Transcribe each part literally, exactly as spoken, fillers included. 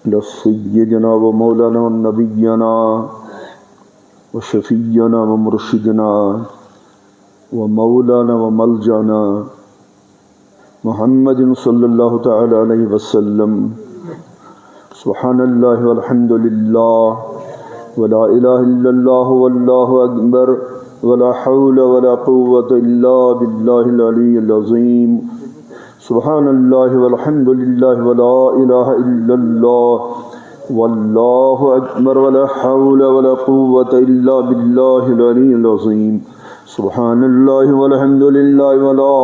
على سيدنا ومولانا ونبينا وشفيعنا ومرشدنا ومولانا وملجأنا محمد صلى الله تعالى عليه وسلم. سبحان الله والحمد لله ولا إله إلا الله والله أكبر ولا حول ولا قوة إلا بالله العلي العظيم. سبحان الله والحمد لله ولا إله إلا الله والله أكبر ولا حول ولا قوة إلا بالله العلي العظيم. سبحان الله والحمد لله ولا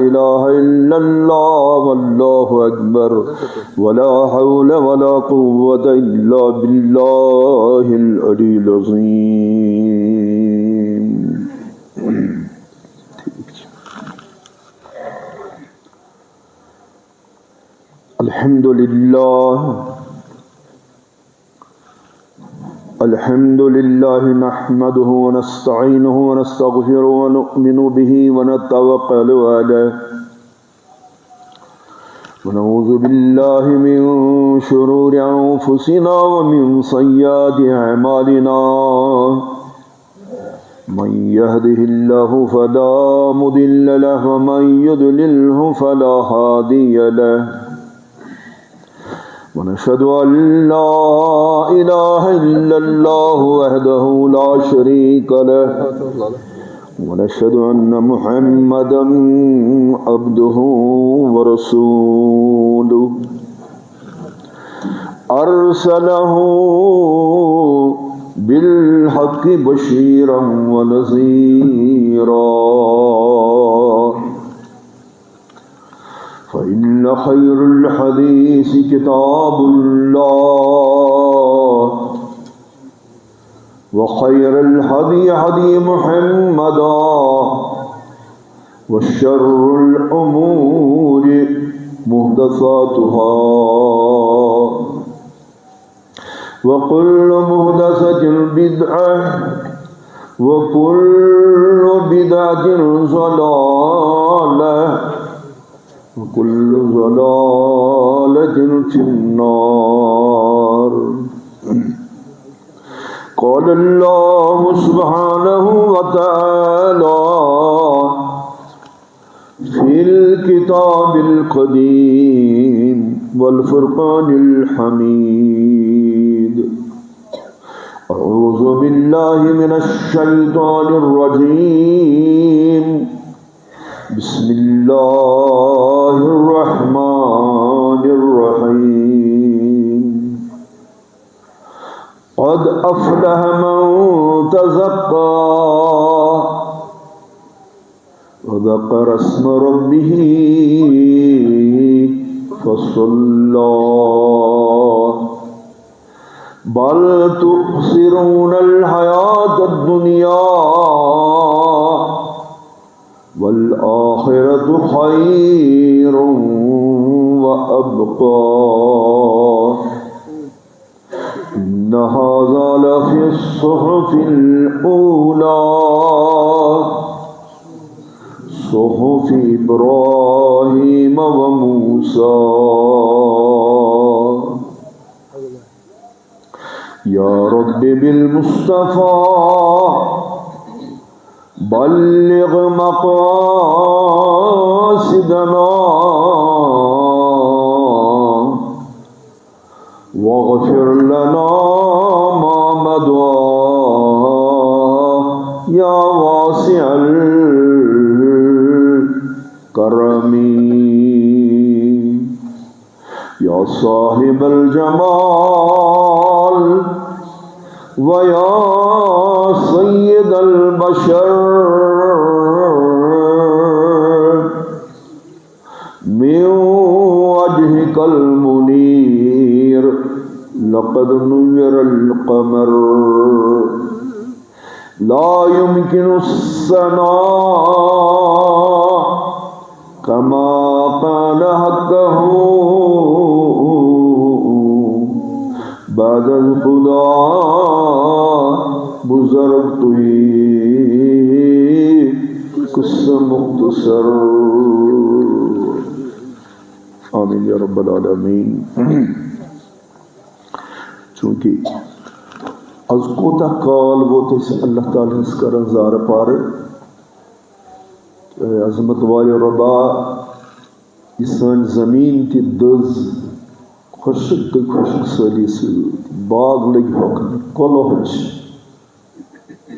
إله إلا الله والله أكبر ولا حول ولا قوة إلا بالله العلي العظيم. الحمد لله. الحمد لله نحمده ونستعينه ونستغفره ونؤمن به ونتوكل عليه. ونعوذ بالله من شرور أنفسنا ومن سيئات أعمالنا. من يهده الله فلا مضل له ومن يضلله فلا هادي له. ونشهد أن لا إله إلا الله وحده لا شريك له. ونشهد أن محمدا عبده ورسوله. أرسله بالحق بشيرا ونذيرا. فإن خير الحديث كتاب الله، وخير الهدي هدي محمد، وشر الأمور محدثاتها، وكل محدثة بدعة، وكل بدعة ضلالة، وكل ضلالة في النار. قال الله سبحانه وتعالى في الكتاب القديم والفرقان الحميد. أعوذ بالله من الشيطان الرجيم. بسم الله الرحمن الرحيم. قد أفلح من تزكى وذكر اسم ربه فصلى. بل تؤثرون الحياة الدنيا والآخرة خير وأبقى. إن هذا لفي الصحف الأولى، صحف إبراهيم وموسى. يا رب بالمصطفى بلغ مقاصدنا، واغفر لنا ما مضى يا واسع الكرم. يا صاحب الجمال ويا سيد البشر، من وجهك المنير لقد نور القمر. لا يمكن الثناء كما كان حقه بعد الخدا بزرگ توی قصه مختصر. آمين يا رب العالمين. چونکہ از کوتاہ کال ووت اسہِ اللہ تعالیٰ ہس کران زارٕ پارٕ۔ اے عظمت والے رۄبا، یہِ سٲنۍ زمین تہِ دٔز، خۄشک گٔے خۄشک سٲلی سۭتۍ، باغ لٔگۍ ہۄکھنہِ، کۄلہٕ ہۄژ،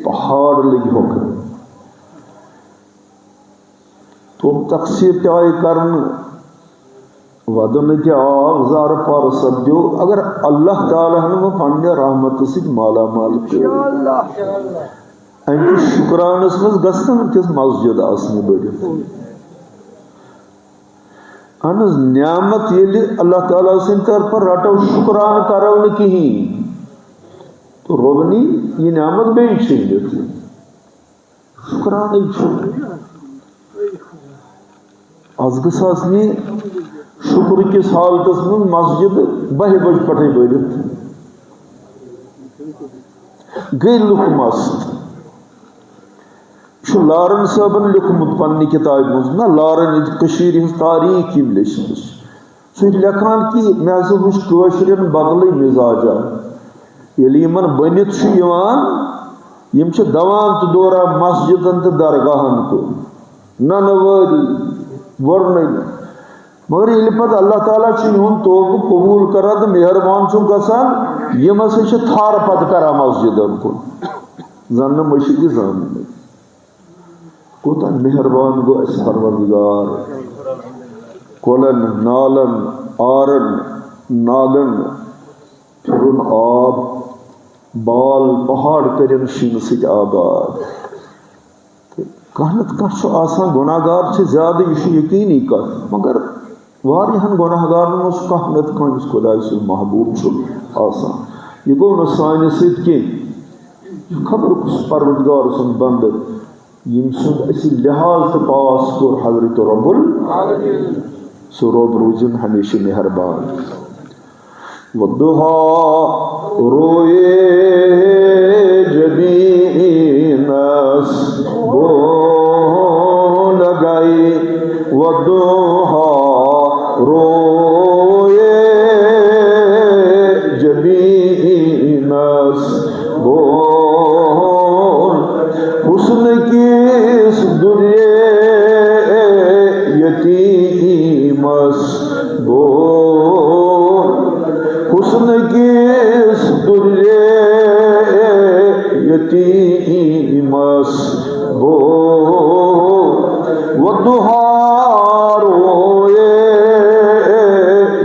پہاڑ لٔگۍ ہۄکھنہِ۔ توٚم تقصیر تہِ آیہِ کرنہٕ، ودنہٕ تہِ آو، زارٕ پارٕ سپدیو۔ اگر اللہ تعالیٰ ہن وۄنۍ پننہِ رحمتہٕ سۭتۍ مالا مال کٔر، امہِ کِس شُکرانس منٛز گژھِ نہٕ وٕنکیٚس مسجد آسنہِ بٔڑِتھ۔ اہن حظ، نعمت ییٚلہِ اللہ تعالیٰ سٕنٛدِ طرفہٕ رٹو، شُکرانہٕ کرو نہٕ کِہیٖنۍ، تہٕ رۄبنی یہِ نعمت بیٚیہِ چھٔنِتھ۔ شُکرانٕے چھُ۔ از گٔژھ آسنہِ شُکر کِس حالتس منٛز مسجد بَہہِ بجہِ پٮ۪ٹھَے بٔرِتھ۔ گٔے لُکھ مست۔ چھُ لارن صٲبن لیوٗکھمُت پننہِ کِتابہِ منٛز، نہ لارن، ییٚتہِ کٔشیٖرِ ہٕنٛز تاریٖخ ییٚمۍ لیٚچھمٕژ۔ سُہ چھُ لیکھان کہِ مےٚ ہسا وُچھ کٲشرٮ۪ن بدلٕے مِزاجا۔ ییٚلہِ یِمن بٔنِتھ چھُ یِوان، یِم چھِ دوان تہٕ دوران مسجدن تہٕ درگاہن کُن۔ نہ، نہ وٲری، ووٚرنٕے نہٕ۔ مگر ییٚلہِ پتہٕ اللہ تعالیٰ چھُ یِہُنٛد توبہٕ قبوٗل کران تہٕ مہربان چھُ گژھان، یِم ہسا چھِ تھر پتہٕ کران مسجدن کُن۔ زن نہٕ مٔشِد یہِ زاننٕے۔ کوٗتاہ مہربان گوٚو اَسہِ پروردگار۔ کۄلن، نالن، آرن، ناگن پھِرُن آب، بال پہاڑ کٔرِن شیٖنہٕ سۭتۍ آباد۔ تہٕ کانٛہہ نتہٕ کانٛہہ چھُ آسان، گۄناہ گار چھِ زیادٕ، یہِ چھُ یقیٖنی کتھ، مگر واریاہن گۄناہ گارن منٛز چھُ کانٛہہ نتہٕ کانٛہہ یُس خۄداے سُنٛد محبوٗب چھُ آسان۔ یہِ گوٚو نہٕ سانہِ سۭتۍ کینٛہہ، یہِ چھُ خبر کُس پروردگار سُنٛد بندٕ، ییٚمہِ سُنٛد اَسہِ لحاظ تہٕ پاس کوٚر حضرت رب ال-، سُہ رب روٗزِن ہمیشہِ مہربان۔ والضحیٰ، رویے جبینس بو لگائی۔ والضحیٰ، رویے جبینس بو، حسن کِس درِ یتیمس بو، حسن کِس درِ یتیمس بو، والضحیٰ، رویے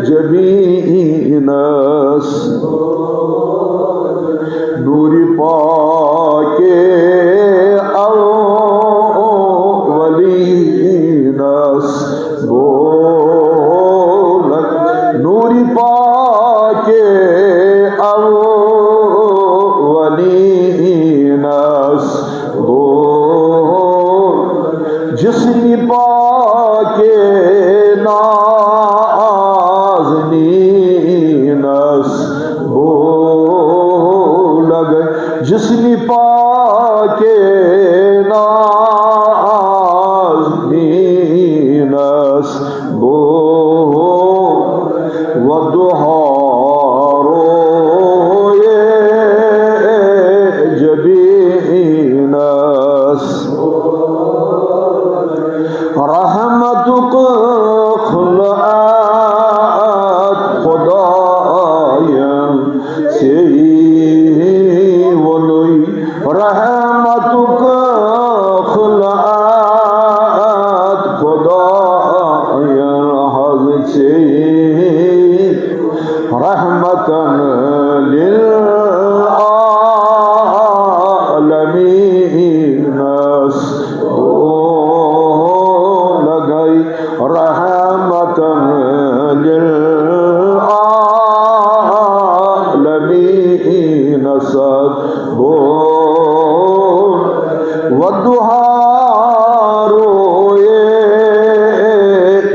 جبینس۔ نورِ پاکِ اولینس بولک، نورِ پاکِ اولینس بولک، جسمِ پاکِ نازنینس بولک، جسمِ پاکِ نازنینس بو، والضحیٰ، رویے جبینس۔ رحمتک خلعت خدایَن ژے ووٚنُے، رحمتک خلعت خدایَن حض ژے، رحمتاً للعالمینس بولگئی، رحمتاً للعالمینس بول، والضحیٰ، رویے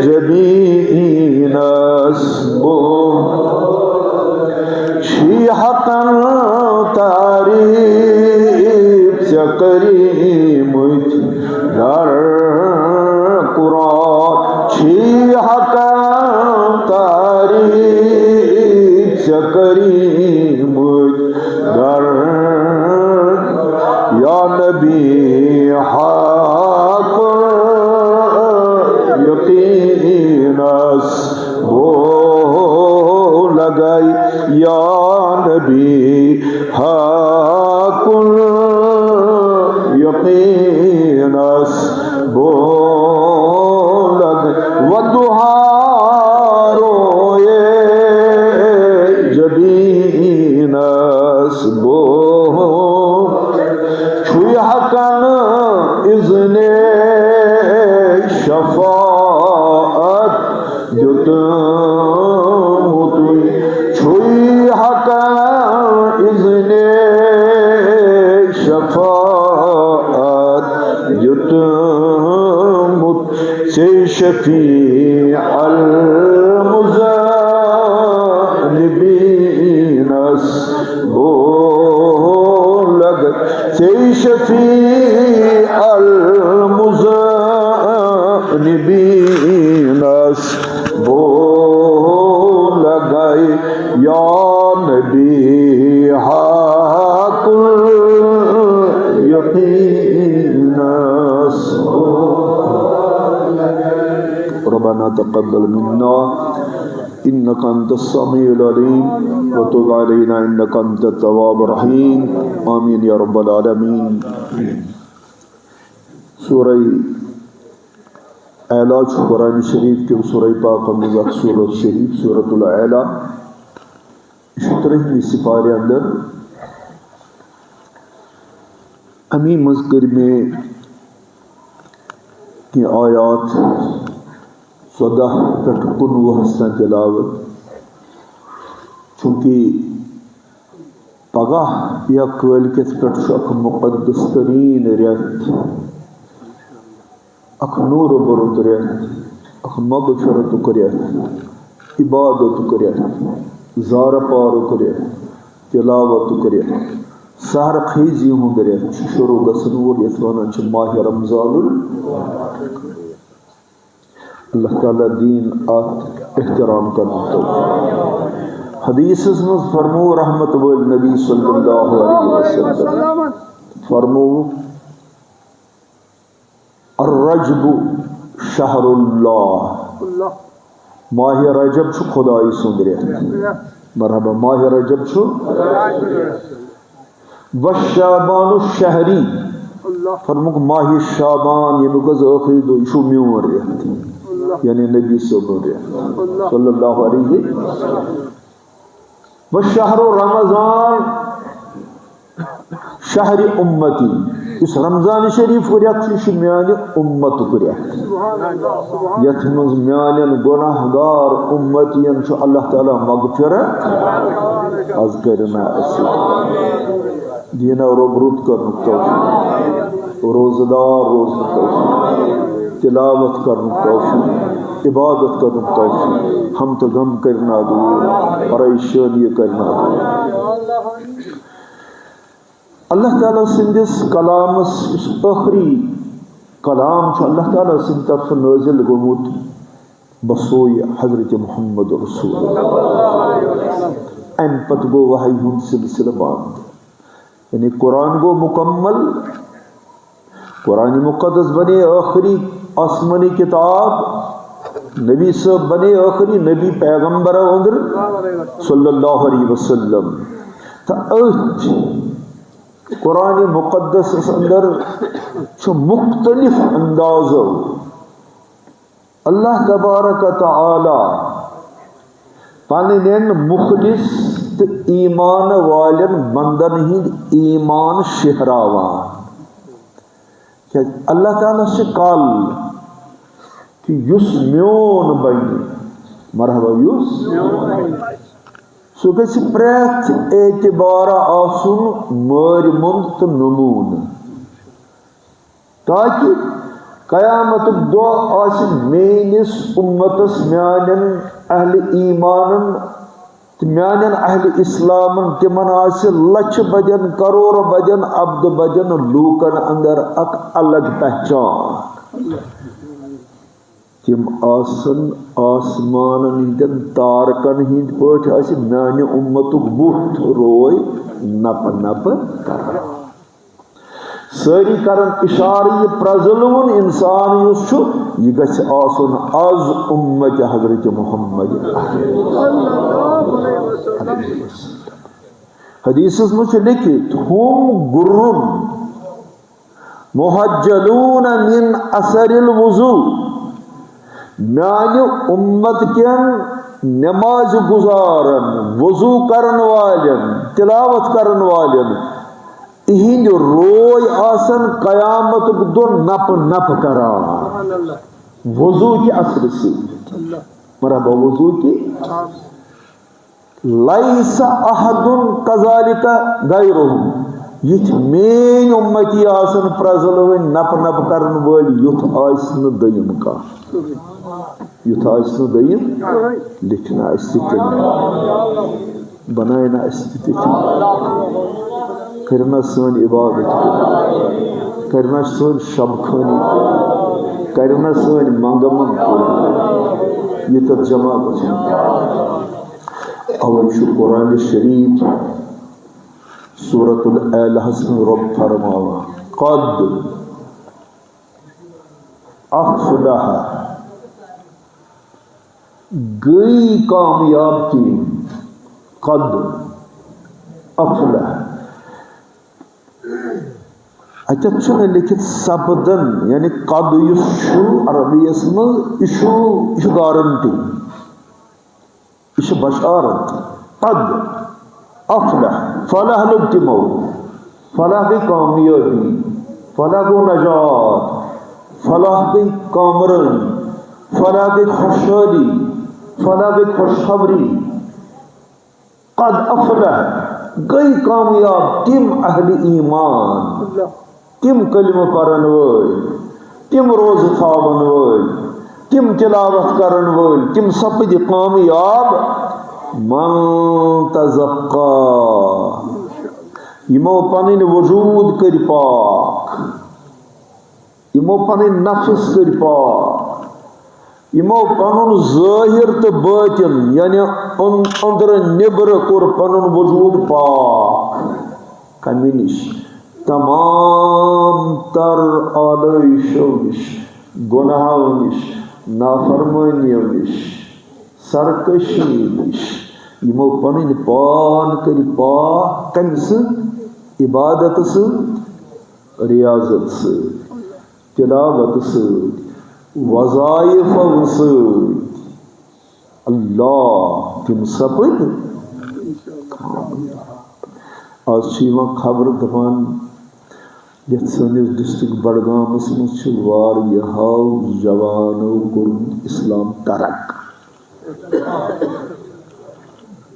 جبینس بول۔ چھی حقن تعریف ژےٚ کٔرمٕتۍ در قرآن، چھی حقن تعریف ژےٚ کٔرمٕتۍ۔ یا نبی حق یقینس بولگ و دہارو جبینس بو چھوی حقن اذن شفاعت دیُتمُتُے چھُے حقن اذنِ شفاعت دیُتمُت ژے شفیع المذنبینس بولگ ژے شفیع المذنبینس بولگے یا نبی حق یقینس۔ ربنا تقبل منا إنك أنت السميع العليم وتب علينا إنك أنت التواب الرحيم. آمين يا رب العالمين. سورہ اعلیٰ چھُ قرآن شریف کیو سورہ پاکو منٛز اکھ سورہ شریف، سورۃ الاعلیٰ۔ یہِ چھُ ترٛہمہِ سپارِ اندر۔ امی منٛز کٔرۍ مےٚ کینٛہہ آیات ژۄدہ پٮ۪ٹھ کُنوُہس تام تلاوت۔ چونکہ پگاہ یا کٲلکٮ۪تھ پٮ۪ٹھ چھُ اکھ مقدس تریٖن رٮ۪تھ، اکھ نوٗرٕ بوٚرُت رٮ۪تھ، اکھ مغفرتُک رٮ۪تھ، عبادتُک رٮ۪تھ، زارٕ پارُک رٮ۪تھ، تلاوتُک رٮ۪تھ، سحر خیزی ہُنٛد رٮ۪تھ چھُ شروع گژھن وول، یتھ ونان چھِ ماہِ رمضان ال۔ اللہ تعالیٰ دین اتھ احترام کرنُک توفیق۔ حدیثس منٛز فرمو رحمت وٲلۍ نبی صلی اللہ علیہ وسلم، فرمو، الرجب شہر اللہ۔ ماہ رجب چھُ خدای سُنٛد رٮ۪تھ۔ مرحبا، ماہ رجب چھُ۔ والشعبان شہری۔ فرموک ماہ شعبان، ییٚمیُک حظ ٲخری دۄہ، یہِ چھُ میون رٮ۪تھ۔ یعنی نبی صٲبُن رٮ۪تھ۔ صلی اللہ علیہ وسلم۔ و شہر رمضان شہر امتی، یُس رمضان شریف رٮ۪تھ چھُ، یہِ چھُ میانہِ امتُک رٮ۪تھ، یتھ منٛز میانٮ۪ن گناہ گار امتین چھُ اللہ تعالیٰ مغفرت از کرنا اَسہِ۔ دینا رۄب رُت کرنُک توفیق، روزٕ دار روزنُک توفیق، تلاوت کرنُک توفیق، عبادت کرنُک توفیق، ہم تہٕ غم کرنا دور، پریشانی کرنا دور۔ اللہ تعالیٰ سٕنٛدِس کلامس یُس ٲخری کلام چھُ اللہ تعالیٰ سٕنٛدِ طرفہٕ نٲزِل گوٚمُت، بس سُے حضرت محمد رسول اللہ۔ اَمہِ پتہٕ گوٚو وحی ہُنٛد سلسلہٕ بنٛد۔ یعنی قرآن گوٚو مکمل، قرآن مقدس بنے ٲخری آسمانی کتاب، نبی صٲب بنے ٲخری نبی پیغمبر اندر صلی اللہ علیہ وسلم۔ تہٕ أتھۍ قرآن مقدسس اندر چھُ مختلف اندازو اللہ تبارک و تعالیٰ پننٮ۪ن مخلص تہٕ ایمان والٮ۪ن بندن ہٕنٛدۍ ایمان شہراوان۔ کیازِ اللہ تعالیٰ چھُ کل تہٕ یُس میون بنہِ، مرحبا، یُس سُہ گژھِ پرٛٮ۪تھ اعتبارٕ آسُن مٲرۍ مُنٛد تہٕ نموٗنہٕ، تاکہ قیامتُک دۄہ آسہِ میٲنِس اُمتس، میانٮ۪ن اہلِ ایمانن تہٕ میانٮ۪ن اہلِ اسلامن، تِمن آسہِ لچھِ بدٮ۪ن، کرور بدٮ۪ن، ابدٕ بدٮ۪ن لوٗکن اندر اکھ الگ پہچان۔ تِم آسن آسمانن ہٕنٛدٮ۪ن تارکن ہٕنٛدۍ پٲٹھۍ، آسہِ میانہِ اُمتُک بُتھ روے نپہٕ نپہٕ کران۔ سٲری کرن اشارٕ، یہِ پرٛزلوُن انسان یُس چھُ، یہِ گژھِ آسُن از اُمتِ حضرت محمد۔ حدیثس منٛز چھُ لیٚکھِتھ، "هم غر محجلون من اثر الوضو"، میانہِ اُمت کٮ۪ن نماز گزارن، وضو کرن والٮ۪ن، تلاوت کرن والٮ۪ن، تِہنٛدۍ روے آسن قیامتُک دۄہ نپہٕ نپہٕ کران۔ وضو کہِ اثرٕ سۭتۍ۔ مرحبا، وضو کہِ۔ "لیس احد کذالک غیرہم"، یِتھ میٲنۍ اُمتی آسن پرٛزلوٕنۍ نپہٕ نپہٕ کرن وٲلۍ، یُتھ آسہِ نہٕ دوٚیِم کانٛہہ۔ یُتھ آسہِ نہٕ دوٚیِم، لیکھِ نہٕ اَسہِ تہِ تِم، بنایہِ نہٕ اَسہِ تہِ تِم، کَرِ نہٕ سٲنۍ عبادت، کَرِ نہٕ سٲنۍ شب خٲنی، کَرِ نہٕ سٲنۍ منٛگہٕ منٛگ پوٗرٕ، ییٚتٮ۪تھ جماعت چھِ۔ اوے چھُ قرآن شریف سورۃ الاعلاہس منٛز رۄب فرماوان، "قد افلح"، گٔے کامیاب کِہیٖنۍ۔ قد افلح۔ اَتٮ۪تھ چھُنہٕ لیٚکھِتھ سپدن، یعنی قد یُس چھُ عربی یس منٛز، یہِ چھُ، یہِ چھُ گارنٹی، یہِ چھُ بشارت۔ قد افلح، فلاح لوٚگ تِمو، فلاح گٔے کامیٲبی، فلاح گوٚو نجات، فلاح گٔے کامرٲنی، فلاح گٔے خۄشحٲلی، فلاح گٔے خۄشخبری۔ قد افلح، گٔے کامیاب تِم اہل ایمان، تِم کلمہٕ پرن وٲلۍ، تِم روزٕ تھاون وٲلۍ، تِم تلاوت کرن وٲلۍ، تِم سپدِ کامیاب۔ من تزکا، یِمو پنٕنۍ وجود کٔرۍ پاک، یِمو پنٕنۍ نفس کٔرۍ پاک، یِمو پنُن ظٲہِر تہٕ بٲطِن، یعنی أن-، أنٛدرٕ نیٚبرٕ کوٚر پنُن وجود پاک کمہِ نِش؟ تمام تر آلٲیشو نِش، گۄناہو نِش، نافرمٲنیو نِش، سرکشی نِش۔ یِمو پنٕنۍ پان کٔرۍ پاک کمہِ سۭتۍ؟ عبادت سۭتۍ، ریاضت سۭتۍ، تلاوت سۭتۍ، وظائفو سۭتۍ۔ اللہ، تِم سپٕدۍ۔ آز چھِ یِوان خبر دپان، یتھ سٲنِس ڈسٹرکٹ بڈگامس منٛز چھِ واریاہو جوانو کوٚرمُت اسلام ترک۔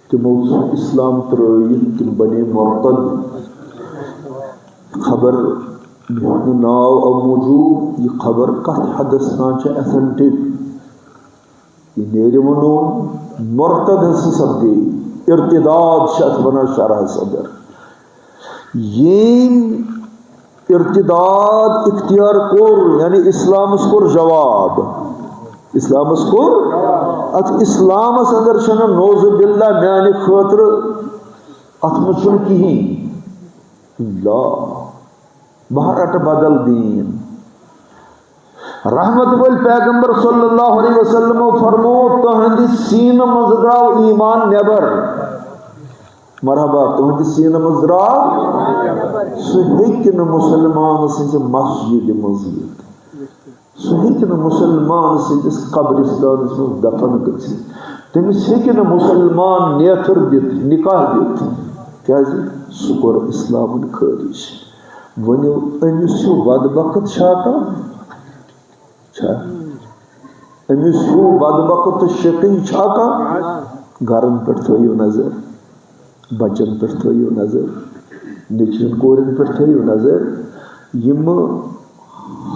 تِمو ژھُن اسلام ترٲوِتھ، تِم بنے مرتد۔ خبر، مےٚ ہیوٚک نہٕ ناو اَمہِ موٗجوٗب، یہِ خبر کتھ حدس تام چھِ authentic۔ یہِ نیرِ وَنُن، مرتد ہسا سپدے، ارتداد چھِ اتھ ونان شرحس اندر۔ ییٚمۍ ارتداد اختیار کوٚر، یعنی اسلامس کوٚر جواب، اسلامس کوٚر، اتھ اسلامس اندر چھنہٕ نعوذ باللہ میانہِ خٲطرٕ، اتھ منٛز چھُنہٕ کِہیٖنۍ۔ لا، بہٕ ہا رٹہٕ بدل دیٖن۔ رحمت وٲلۍ پیغمبر صلی اللہ علیہ وسلمو فرموو، تُہنٛدِ سیٖنہٕ منٛز درٛاو ایمان نٮ۪بر۔ مرحبا، تُہنٛدِ سیٖنہٕ منٛز درٛاو۔ سُہ ہیٚکہِ نہٕ مُسلمان سٕنٛزِ مسجدِ منٛز یِتھ۔ سُہ ہیٚکہِ نہٕ مُسلمان سٕنٛدِس قبرستانس منٛز دفن گٔژھِتھ۔ تٔمِس ہیٚکہِ نہٕ مُسلمان نیتھٕر دِتھ، نکاح دِتھ۔ کیازِ؟ سُہ کوٚر اسلامن خٲرج۔ ؤنِو، أمِس ہیوٗ بدبخت چھا کانٛہہ؟ چھا؟ أمِس ہیوٗ بدبخت تہٕ شقی چھا کانٛہہ؟ گرن پٮ۪ٹھ تھٲیِو نظر، بچن پٮ۪ٹھ تھٲیِو نظر، نیٚچوٮ۪ن کورٮ۪ن پٮ۪ٹھ تھٲیِو نظر۔ یِم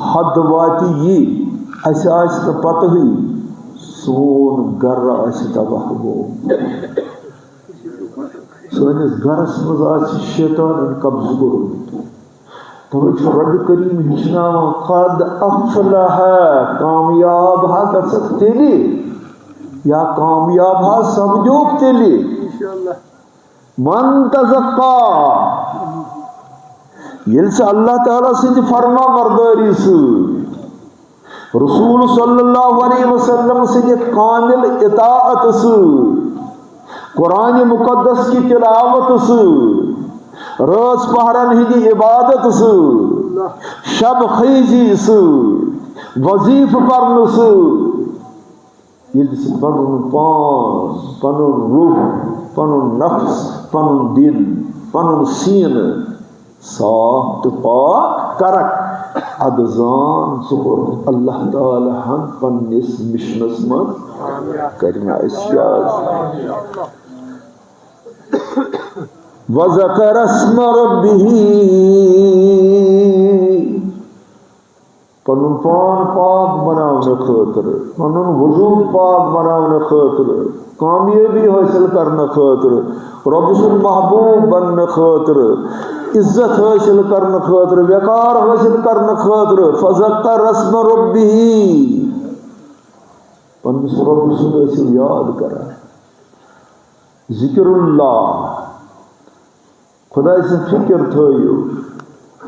حد واتہِ یی، اَسہِ آسہِ نہٕ پتہٕے، سون گرٕ آسہِ تباہ گوٚمُت۔ سٲنِس گرس منٛز آسہِ شیطانن قبضہٕ کوٚرمُت۔ توے چھُ رب کریم ہیٚچھناوان، قد افلح، کامیاب ہا گژھکھ تیٚلہِ، یا کامیاب ہا سپدیوکھ تیٚلہِ۔ من تزکا، ییٚلہِ ژٕ اللہ تعالیٰ سٕنٛدِ فرما بردٲری سۭتۍ، رسول صلی اللہ علیہ وسلم سٕنٛدِ کامل اطاعت سۭتۍ، قرآن مقدس کہِ تلاوت سۭتۍ، رٲژ پہرن ہٕنٛدِ عبادت سۭتۍ، شب خیزی سۭتۍ، وظیفہٕ پرنہٕ سۭتۍ، ییٚلہِ ژٕ پنُن پان، پنُن روح، پنُن نفس، پنُن دل، پنُن سینہٕ صاف تہٕ پاک کرکھ، ادٕ زان ژٕ کوٚرُتھ اللہ تعالیٰ ہن پننِس مشنس منٛز۔ کرِ مےٚ اعزاز۔ وذکر اسم ربہ، پنُن پان پاک بناونہٕ خٲطرٕ، پنُن وجود پاک بناونہٕ خٲطرٕ، کامیٲبی حٲصِل کرنہٕ خٲطرٕ، رۄب سُنٛد محبوب بننہٕ خٲطرٕ، عزت حٲصِل کرنہٕ خٲطرٕ، وقار حٲصِل کرنہٕ خٲطرٕ، فذکر اسم ربہ، پننِس رۄب سُنٛد ٲسِو یاد کران۔ ذکر اللہ، خداے سٕنٛز فکر تھٲیِو۔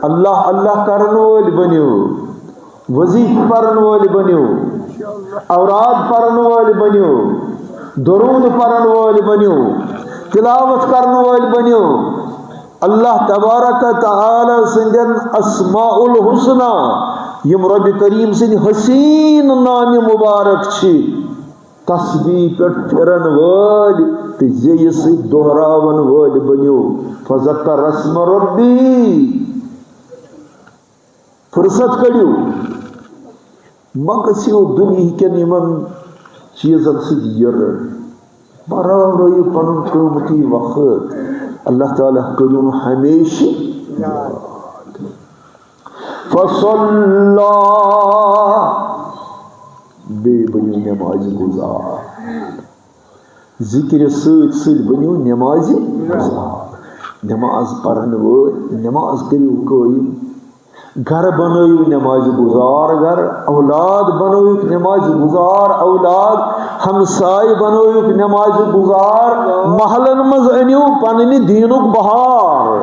اللہ اللہ کرن وٲلۍ بٔنِو، وظیفہٕ پرن وٲلۍ بٔنِو، اوراد پرن وٲلۍ بٔنِو، درود پرن وٲلۍ بٔنِو، تلاوت کرن وٲلۍ بٔنِو۔ اللہ تبارک و تعالیٰ سٕنٛدٮ۪ن اسماء الحسنیٰ، یِم رۄبِ کریم سٕنٛدۍ حسین نامہِ مبارک چھِ، تسبیح پٮ۪ٹھ پھرن وٲلۍ تہٕ زیٚیہِ سۭتۍ دۄہراون وٲلۍ بٔنِو۔ فذکر اسم ربی۔ فرصت کٔڑِو، مہ گٔژھِو دُنیہکٮ۪ن یِمن چیٖزن سۭتۍ یِرٕ، مہ راورٲیِو پنُن قۭمتی وقت۔ اللہ تعالیٰ کٔرِو ہمیشہٕ یاد۔ فصلی، بیٚیہِ بٔنِو نمازِ گُزار۔ ذِکرِ سۭتۍ سۭتۍ بٔنِو نمازِ گُزار۔ نماز پرن وٲلۍ، نماز کٔرِو قٲیِم۔ گرٕ بنٲیِو نمازِ گُزار گرٕ، اولاد بنٲیِکھ نمازِ گُزار اولاد، ہمسایہِ بنٲیِکھ نمازِ گُزار، محلن منٛز أنِو پننہِ دیٖنُک بہار۔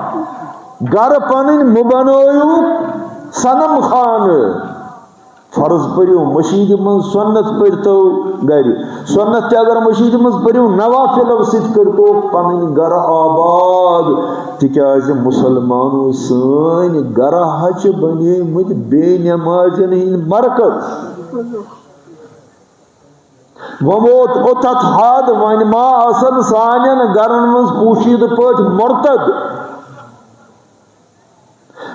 گرٕ پنٕنۍ مہٕ بنٲیِو صنم خانہٕ۔ فرض پٔرِو مٔشیٖدِ منٛز، سُنت پٔرۍتو گرِ۔ سُنت تہِ اگر مٔشیٖدِ منٛز پٔرِو، نوافلو سۭتۍ کٔرۍتو پنٕنۍ گرٕ آباد۔ تِکیازِ مُسلمانو، سٲنۍ گرٕ ہا چھِ بنیمٕتۍ بے نمازٮ۪ن ہٕنٛدۍ مرکز۔ وۄنۍ ووت اوٚتتھ حد، وۄنۍ ما آسن سانٮ۪ن گرن منٛز پوشیدٕ پٲٹھۍ مرتد،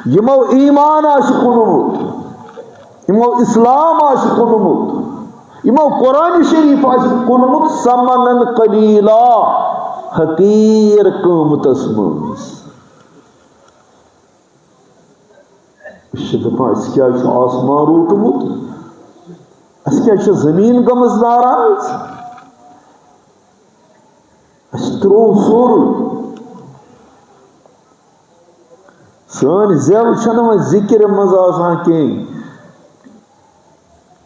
یِمو ایمان آسہِ کُنمُت، یِمو اسلام آسہِ کُنمُت، یِمو قرآن شریف آسہِ کُنمُت ثمناً قلیلا، حقیٖر قۭمتس منٛز۔ أسۍ چھِ دَپان، اَسہِ کیٛازِ چھُ آسمان روٗٹمُت؟ اَسہِ کیٛازِ چھِ زٔمیٖن گٔمٕژ ناراض؟ اَسہِ ترٛوو سورُے۔ سٲنۍ زٮ۪و چھَنہٕ وۄنۍ ذِکرِ منٛز آسان کِہیٖنۍ۔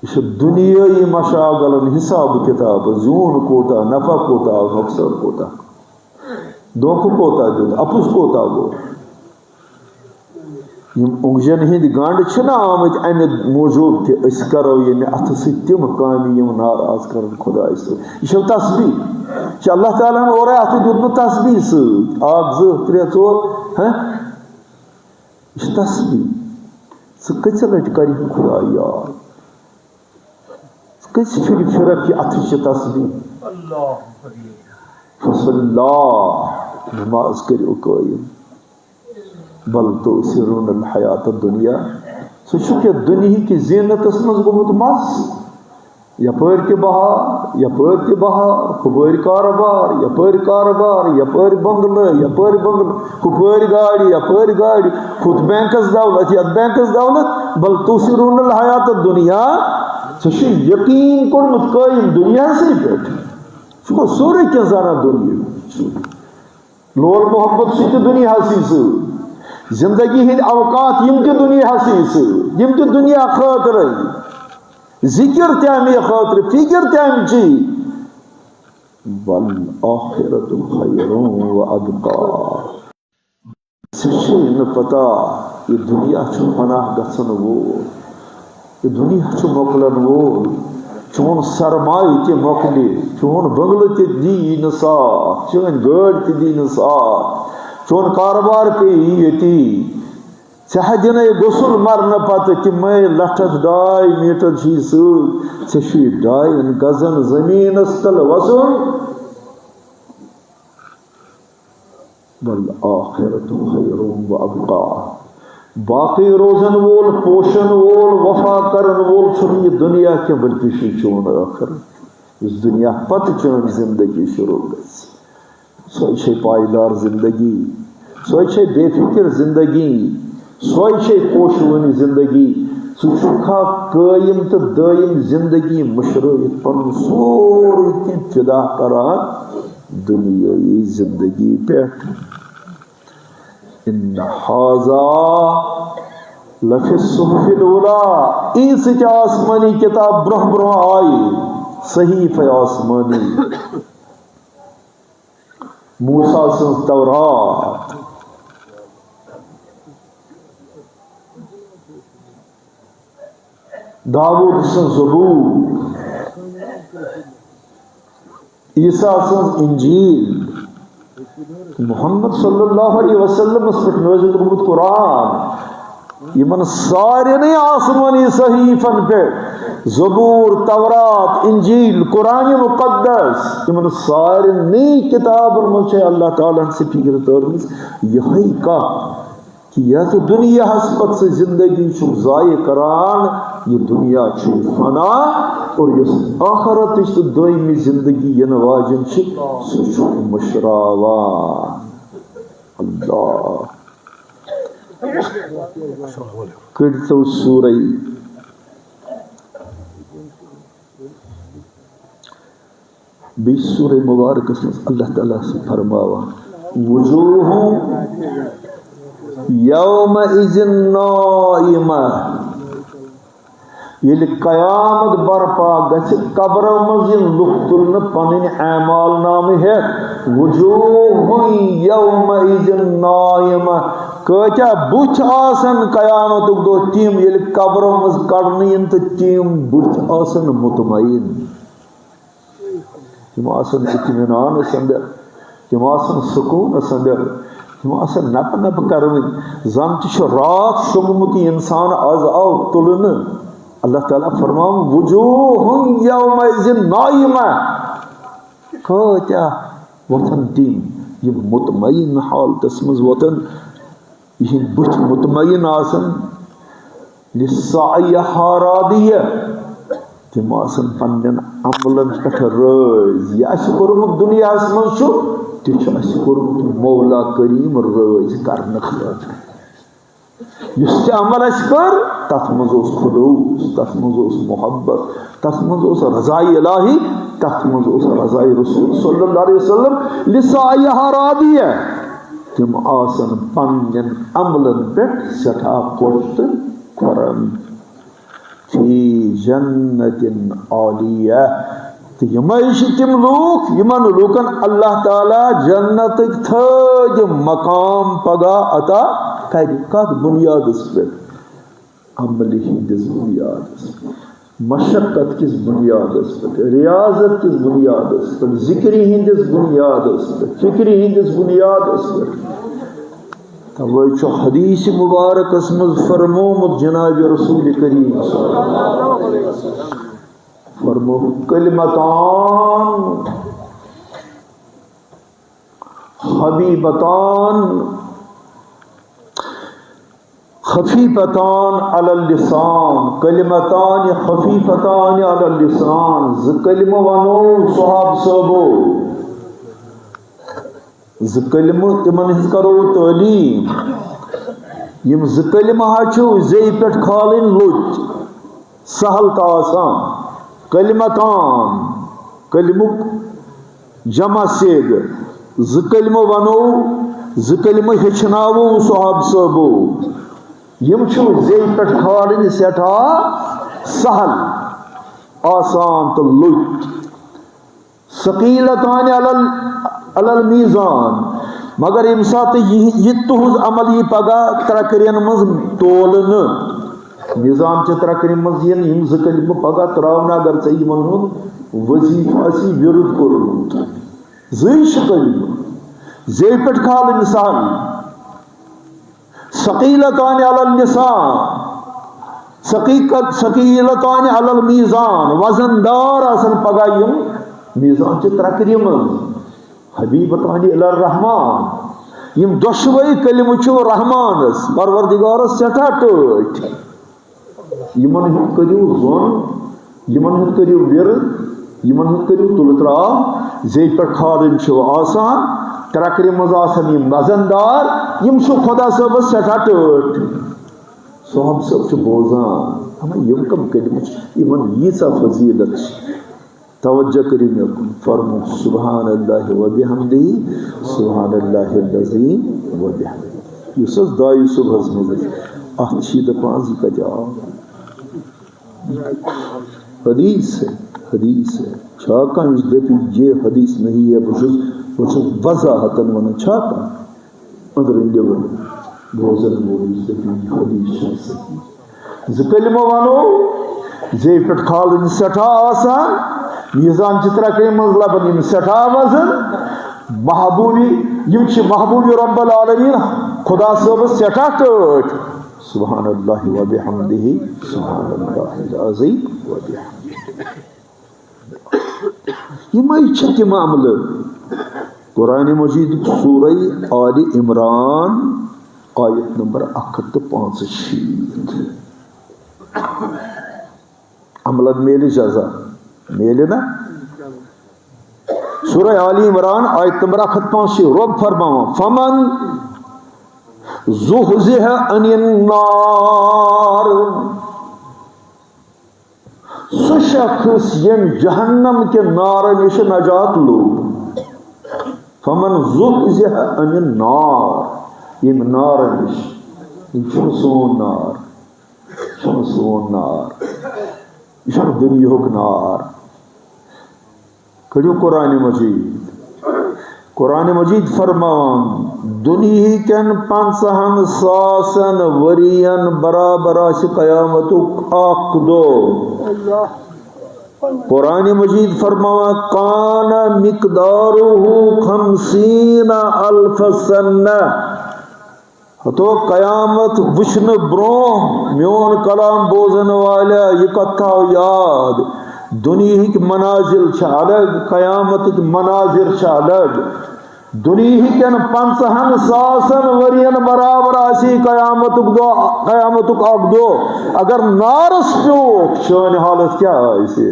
یہِ چھُ دُنیٲیی مشاغلن حساب کِتاب، زیوٗن کوٗتاہ، نفع کوٗتاہ آو، نۄقصان کوٗتاہ، دھوکہٕ کوٗتاہ دیُت، اَپُز کوٗتاہ گوٚو۔ یِم اوٚنٛگجن ہٕنٛدۍ گنٛڈ چھِنہٕ آمٕتۍ اَمہِ موٗجوٗب کہِ أسۍ کرو ییٚمہِ اَتھٕ سۭتۍ تِم کامہِ یِم ناراض کرن خۄداے سۭتۍ۔ یہِ چھو تسبیح۔ یہِ چھُ اللہ تعالیٰ ہن اورے اَتھٕ دیُتمُت تسبیح سۭتۍ۔ اکھ، زٕ، ترٛےٚ، ژور، ہہ؟ یہِ چھِ تسبیح۔ ژٕ کٔژِ لٹہِ کرِ خۄداے یاد؟ کٔژِ پھِرِ پھِرکھ یہِ اَتھٕ چہِ تسبیح؟ فصلی، نماز کٔرِو قٲیِم۔ بل تؤثرون الحیات الدنیا، ژٕ چھُکھ یَتھ دُنیہٕکہِ زینتس منٛز گوٚمُت مست۔ یپٲرۍ تہِ بہار، یپٲرۍ تہِ بہار، ہُپٲرۍ کارٕبار، یپٲرۍ کارٕبار، یپٲرۍ بنگلہٕ، یپٲرۍ بنگلہٕ، ہُپٲرۍ گاڑِ، یپٲرۍ گاڑِ، ہُتھ بینکس دولت، یتھ بینکس دولت، بل تؤثرون الحیات الدنیا۔ ژےٚ چھُے یقین کوٚرمُت قٲیِم دُنیاہسٕے پٮ۪ٹھ۔ ژٕ گوٚو سورُے کینٛہہ زانان دُنیا۔ لول محبت سۭتۍ تہِ دُنیاہسٕے سۭتۍ۔ زندگی ہٕنٛدۍ اوقات یِم تہِ دُنیاہسٕے سۭتۍ، یِم تہِ دُنیا خٲطرَے۔ ذِکِر تہِ اَمے خٲطرٕ، فِکِر تہِ اَمچی۔ والآخرة خیر و ابقی۔ ژےٚ چھے نہٕ پتہ، یہِ دُنیا چھُ فنا گژھن وول۔ یہِ دُنیا چھُ مۄکلن وول۔ چون سرمایہِ تہِ مۄکلہِ، چون بنگلہٕ تہِ دی نہٕ ساتھ، چٲنۍ گٲڑۍ تہِ دی نہٕ ساتھ۔ چون کاربار پیٚیہِ ییٚتی۔ ژےٚ ہا دِنے غسل مرنہٕ پتہٕ تِمے لَٹھس ڈاے میٖٹر چھِی سۭتۍ۔ ژےٚ چھُے ڈاین گزن زٔمیٖنس تل وسُن۔ والآخرة خیر و ابقیٰ۔ باقی روزن وول، پوشن وول، وفا کرن وول چھُنہٕ یہِ دُنیا کینٛہہ، بلکہِ چھُ چون ٲخرت۔ یُس دُنیا پتہٕ چٲنۍ زندگی شروع گژھِ، سۄے چھے پایدار زندگی، سۄے چھے بے فکر زندگی، سۄے چھے پوشوٕنۍ زندگی۔ ژٕ چھُکھا قٲیِم تہٕ دٲیِم زندگی مٔشرٲوِتھ پنُن سورُے کینٛہہ فدا کران دُنیٲیی زندگی پٮ۪ٹھ؟ ان ھذا لفی الصحف الاولیٰ۔ ییٖژ تہِ آسمٲنی کِتاب برونٛہہ برونٛہہ آیہِ، صحیفہ آسمٲنی، موسیٰ سٕنٛز تورات، داوود سٕنٛز زبور، عیسیٰ سٕنٛز انجیل، محمد صلی اللہ علیہ وسلمس پٮ۪ٹھ نٲزِل گوٚمُت قرآن، یِمن سارنٕے آسمٲنی صحیفن پٮ۪ٹھ زبور، تورات، انجیل، قرآن مقدس، یِمن سارنٕے کِتابن منٛز چھےٚ اللہ تعالیٰ ہن سۄ فکر تٲرمٕژ، یِہوٚے کتھ کہِ یتھ دُنیاہس پتہٕ ژٕ زندگی چھُکھ ضایع کران، یہِ دُنیا چھُ فنا، اور یۄس ٲخرتٕچ تہٕ دٲیمی زندگی یِنہٕ واجٮ۪ن چھِ، سُہ چھُکھ مٔشراوان۔ اللہ۔ کٔرۍتو سورہ، بیٚیہِ سورہ مبارکس منٛز اللہ تعالیٰ چھُ فرماوان، وجوہ یومئذ ناعمہ۔ ییٚلہِ قیامت برپا گژھِ، قبرو منٛز یِن لُکھ تُلنہٕ پنٕنۍ اعمال نامہٕ ہٮ۪تھ، وجوہ یومئذ ناعمہ۔ کۭتیاہ بُتھۍ آسن قیامتُک دۄہ تِم، ییٚلہِ قبرو منٛز کڑنہٕ یِن تہٕ تِم بُتھۍ آسن مطمئن۔ تِم آسن اطمینان سندر، تِم آسن سکون سندر، تِم آسن نپہٕ نپہٕ کرونۍ۔ زن تہِ چھُ راتھ شۄنگمُت یہِ انسان، از آو تُلنہٕ۔ اللہ تعالیٰ فرماوان، وجوہ یومئذ ناعمہ۔ کۭتیاہ وۄتھن تِم، یِم مطمئن حالتس منٛز وۄتھن، یِہِنٛدۍ بُتھۍ مطمئن آسن، لسعیہا راضیہ، تِم آسن پننٮ۪ن عملن پٮ۪ٹھ رٲضۍ۔ یہِ اسہِ کوٚرمُت دُنیاہس منٛز چھُ، تہِ چھُ اسہِ کوٚرمُت مولا کریم رٲضۍ کرنہٕ خٲطرٕ۔ یُس تہِ عمل اسہِ کٔر، تتھ منٛز اوس خلوص، تتھ منٛز اوس محبت، تتھ منٛز اوس رضای الہی، تتھ منٛز اوس رضای رسول صلی اللہ علیہ وسلم۔ لسعیہا راضیہ، تِم آسن پننٮ۪ن عملن پٮ۪ٹھ سٮ۪ٹھاہ خۄش تہٕ خُرم۔ فی جنت عالیہ، تہٕ یِمے چھِ تِم لوٗکھ، یِمن لوٗکن اللہ تعالیٰ جنتٕکۍ تھٔدۍ مقام پگاہ عطا کرِ۔ کتھ بُنیادس پٮ۪ٹھ؟ عملہِ ہٕنٛدِس بُنیادس پٮ۪ٹھ، مشقت کِس بُنیادس پٮ۪ٹھ، ریاضت کِس بُنیادس پٮ۪ٹھ، ذِکرِ ہٕنٛدِس بُنیادس پٮ۪ٹھ، فِکرِ ہٕنٛدِس بُنیادس پٮ۪ٹھ۔ توے چھُ حدیث مبارکس منٛز فرمومُت جناب رسول کریم صلی اللہ علیہ وسلم، فرمو، کلمتان حبیبتان خفیفتان علی اللسان، کلمتان خفیفتان علی اللسان، زٕ کلمہٕ ونو صحاب صٲبو، زٕ کلمہٕ تِمن ہٕنٛز کرو تعلیٖم۔ یِم زٕ کلمہٕ ہا چھِو زیٚیہِ پٮ۪ٹھ کھالٕنۍ لوٚت۔ سہل تہٕ آسان۔ کلمتان، کلمُک جمع صیغہٕ۔ زٕ کلمہٕ ونو، زٕ کلمہٕ ہیٚچھناوو صحاب صٲبو۔ یِم چھِ زیٚیہِ پٮ۪ٹھ کھالٕنۍ سٮ۪ٹھاہ سہل، آسان تہٕ لوٚت۔ ثقیلتان علی ال-، علی المیزان۔ مگر ییٚمہِ ساتہٕ یہِ، یہِ تُہٕنٛز عمل یی پگاہ ترٛکرٮ۪ن منٛز تولنہٕ، میزان چہِ ترٛکرِ منٛز یِن یِم زٕ کلمہٕ پگاہ ترٛاونہٕ، اگر ژےٚ یِمن ہُنٛد وظیفہٕ آسی ورد کوٚرمُت، زٕے چھِ کلمہٕ، زیٚوِ پٮ۪ٹھ کھالٕنۍ سہل۔ ثقیلتان علی اللسان، ثقیق-، ثقیلتان علی المیزان، وزن دار آسن پگاہ یِم میزان چہِ ترکرِ منٛز۔ حبیبتان الی الرحمان، یِم دۄشوے کلمہٕ چھِ رحمانس، پروردگارس سٮ۪ٹھاہ ٹٲٹھۍ۔ یِمن ہُنٛد کٔرِو ظۄن، یِمن ہُنٛد کٔرِو وِرٕ، یِمن ہُنٛد کٔرِو تُلہٕ ترٛاو۔ زیٚوِ پٮ۪ٹھ کھالٕنۍ چھِو آسان، ترٛکرِ منٛز آسن یِم وزن دار، یِم چھِ خۄدا صٲبس سٮ۪ٹھاہ ٹٲٹھۍ۔ صٲب چھُ بوزان، اما یِم کم کلمہٕ چھِ، یِمن ییٖژاہ فضیلت چھِ۔ توجہ کٔرِو مےٚ کُن، فرموو سبحان اللہ و بحمدہ، سبحان اللہ العظیم و بحمدہ۔ یُس حظ دعایہِ صبحس منٛز أسۍ، اَتھ چھِ دَپان زِ یہِ کَتہِ آو؟ حدیث ہے، حدیث ہے۔ چھا کانٛہہ یُس دَپہِ، یہ حدیث نہیں ہے، بہٕ چھُس، بہٕ چھُس وضاحتن وَنان، چھا کانٛہہ؟ أنٛدرٕ نیٚبرٕ بوزن وول یُس دَپہِ، یہِ حدیث چھُنہٕ صحیح۔ زٕ کلمہٕ وَنو، زیٚوِ پٮ۪ٹھ کھالٕنۍ سٮ۪ٹھاہ آسان، میزان چہِ ترکرِ منٛز لبن یِم سٮ۪ٹھاہ وزن۔ محبوبی، یِم چھِ محبوبی رب العالمین، خدا صٲبس سٮ۪ٹھاہ ٹٲٹھۍ۔ سبحان اللہ و بحمدہ، سبحان اللہ العظیم و بحمدہ۔ یِمے چھِ تِم عملہٕ۔ قرآن مجیدُک سورہ آل عمران، آیت نمبر اکھ ہتھ تہٕ پانٛژھ شیٖتھ۔ عملن میلہِ جزا، میلہِ نا؟ سورہ آل عمران، آیت نمبر اکھ ہتھ پانٛژھ شیٖتھ، رب فرماوان، فمن زحزح عن النار، سُہ شخص ییٚمۍ جہنم کہِ نارٕ نِش نجات لوٚب۔ فمن زحزح عن النار، ییٚمۍ نارٕ نِش، یہِ چھُنہٕ سون نار، یہِ چھُنہٕ سون نار، یہِ چھُنہٕ دُنیاہُک نار۔ کٔرِو قرآن مجید۔ قرآن مجید فرماوان، دُنیہکٮ۪ن پنٛژاہن ساسن ؤرین برابر آسہِ قیامتُک اکھ دۄہ۔ قرآن مجید فرماوان، کان مقدارہ خمسین الف سنہ۔ ہتو قیامت وٕچھنہٕ برونٛہہ میون کلام بوزن والیا، یہِ کتھ تھاو یاد، دُنیہٕکۍ منازل چھِ الگ، قیامتٕکۍ مناظر چھِ الگ۔ دُنیہٕکٮ۪ن پنٛژاہن ساسن ؤرین برابر آسی قیامتُک دۄہ، قیامتُک اکھ دۄہ۔ اگر نارس پیوٚو، چٲنۍ حالت کیٛاہ آسہِ؟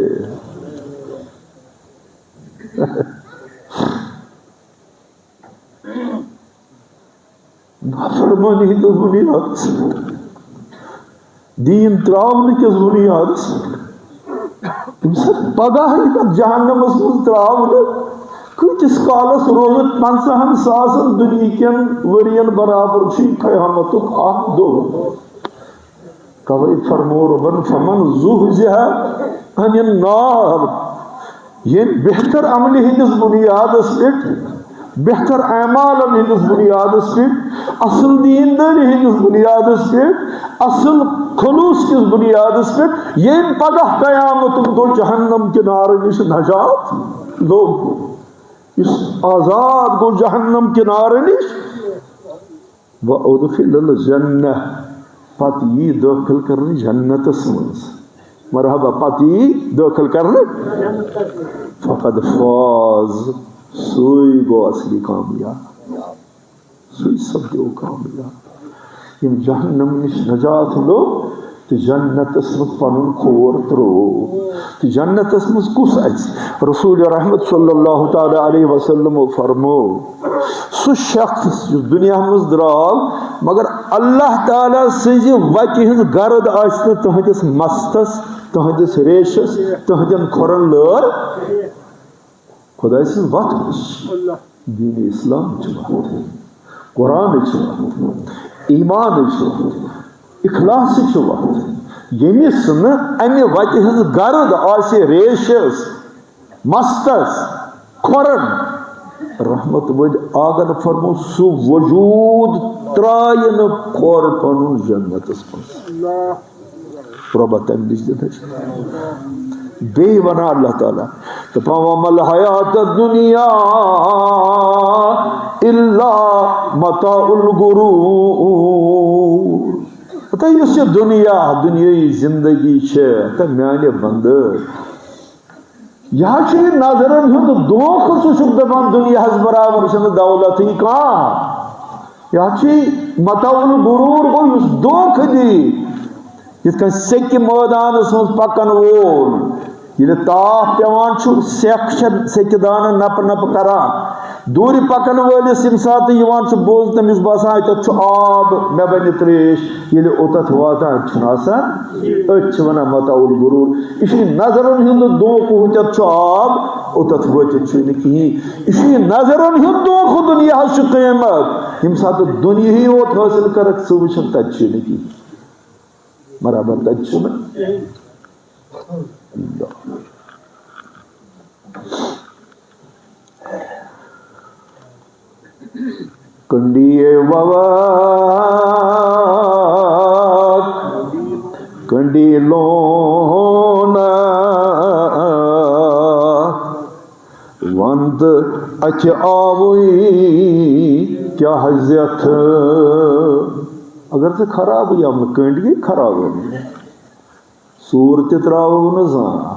نافرمٲنی ہٕنٛدِس بُنیادس پٮ۪ٹھ، دیٖن ترٛاونہٕ کِس بُنیادس پٮ۪ٹھ۔ تٔمِس ہیٚکہِ پگاہ یِتھ جہنمس منٛز ترٛاونہٕ۔ کۭتِس کالس روزُکھ؟ پنٛژاہن ساسن دُنیہکٮ۪ن ؤرین برابر چھُ یہِ قیامتُک اکھ دۄہ۔ توے فرمو ربن، فمن زحزح عن النار، ییٚمۍ بہتر عملہِ ہٕنٛدِس بُنیادس پٮ۪ٹھ، بہتر اعمالن ہٕنٛدِس بُنیادس پٮ۪ٹھ، اصل دیندٲری ہٕنٛدِس بُنیادس پٮ۪ٹھ، اصل خلوص کِس بُنیادس پٮ۪ٹھ، ییٚمۍ پگاہ قیامتُک دۄہ جہنم کہِ نارٕ نِش نجات لوٚب، یُس آزاد گوٚو جہنم کہِ نارٕ نِش، وَأُدْخِلَ الْجَنَّةَ، پتہٕ یی دٲخل کرنہٕ جنتس منٛز۔ مرحبا، پتہٕ یی دٲخل کرنہٕ۔ فَقَدْ فَازَ، سُے گوٚو اصلی کامیاب، سُے سپدیو کامیاب۔ یِم جہنم نِش نجات لوٚب، تہٕ جنتس منٛز پنُن کھور ترٛوو۔ تہٕ جنتس منٛز کُس اَژِ؟ رسول رحمت صلی اللہ تعالیٰ علیہ وسلم فرمو، سُہ شخص یُس دُنیا منٛز درٛاو، مگر اللہ تعالیٰ سٕنٛزِ وَتہِ ہٕنٛز غرض آسہِ نہٕ تُہٕنٛدِس مستس، تُہٕنٛدِس ریشس، تُہٕنٛدٮ۪ن کھۄرن لٲر۔ خۄداے سٕنٛز وَتھ کُس چھِ؟ دین اسلام چھِ وَتھ، قرآنٕچ چھِ وَتھ، ایمانٕچ چھِ وَتھ، اخلاصٕچ چھِ وَتھ۔ ییٚمِس نہٕ اَمہِ وَتہِ ہٕنٛز غرض آسہِ ریشَس، مستَس، کھۄرَن، رحمت وٲلۍ آگن فرمو، سُہ وجوٗد ترٛایہِ نہٕ کھۄر پَنُن جنتَس منٛز۔ رۄبہ تَمہِ نِش دِنَس۔ بیٚیہِ وَنان اللہ تعالیٰ، دَپان، وَمَا الْحَيَاةُ الدُّنْيَا إلا متاع الغرور۔ ہتا یُس یہِ دُنیا، دُنیٲیی زندگی چھِ، تہٕ میانہِ بندٕ، یہِ حظ چھُ یہِ نظرن ہُنٛد دھوکہٕ، سُہ چھُکھ دپان دُنیاہس برابر چھنہٕ دولتٕے کانٛہہ۔ یہِ حظ چھُ یہِ متاع الغرور، گوٚو یُس دھوکہٕ دی۔ یِتھ کٔنۍ سیٚکہِ مٲدانَس منٛز پَکَن وول، ییٚلہِ تاپھ پٮ۪وان چھُ، سیٚکھ چھےٚ سیٚکہِ دانہٕ نَپہٕ نَپہٕ کَران۔ دوٗرِ پَکَن وٲلِس ییٚمہِ ساتہٕ یِوان چھُ بوزنہٕ، تٔمِس باسان، اَتٮ۪تھ چھُ آب، مےٚ بَنہِ ترٛیش۔ ییٚلہِ اوٚتَتھ واتان چھُنہٕ آسان، أتھۍ چھِ وَنان متاع الغرور۔ یہِ چھُنہٕ نظرَن ہُنٛد دھوکہٕ، ہُتٮ۪تھ چھُ آب، اوٚتَتھ وٲتِتھ چھُنہٕ کِہیٖنۍ۔ یہِ چھُ یہِ نظرَن ہُنٛد دھوکہٕ، دُنیاہَس چھُ قۭمَتھ۔ ییٚمہِ ساتہٕ دُنیاہٕے یوت حٲصِل کَرَکھ، ژٕ وٕچھَکھ، تَتہِ چھُنہٕ کِہیٖنۍ۔ برابر تَتہِ چھُنہٕ۔ کنڈی ووک، کنڈی لونک، وند اچھ آوٕے کیٛاہ زیتھ۔ اگر ژٕ خرابٕے آمُت، کنڈی گٔے خراب آمُت۔ سوٗر تہِ ترٛاوو نہٕ زانٛہہ۔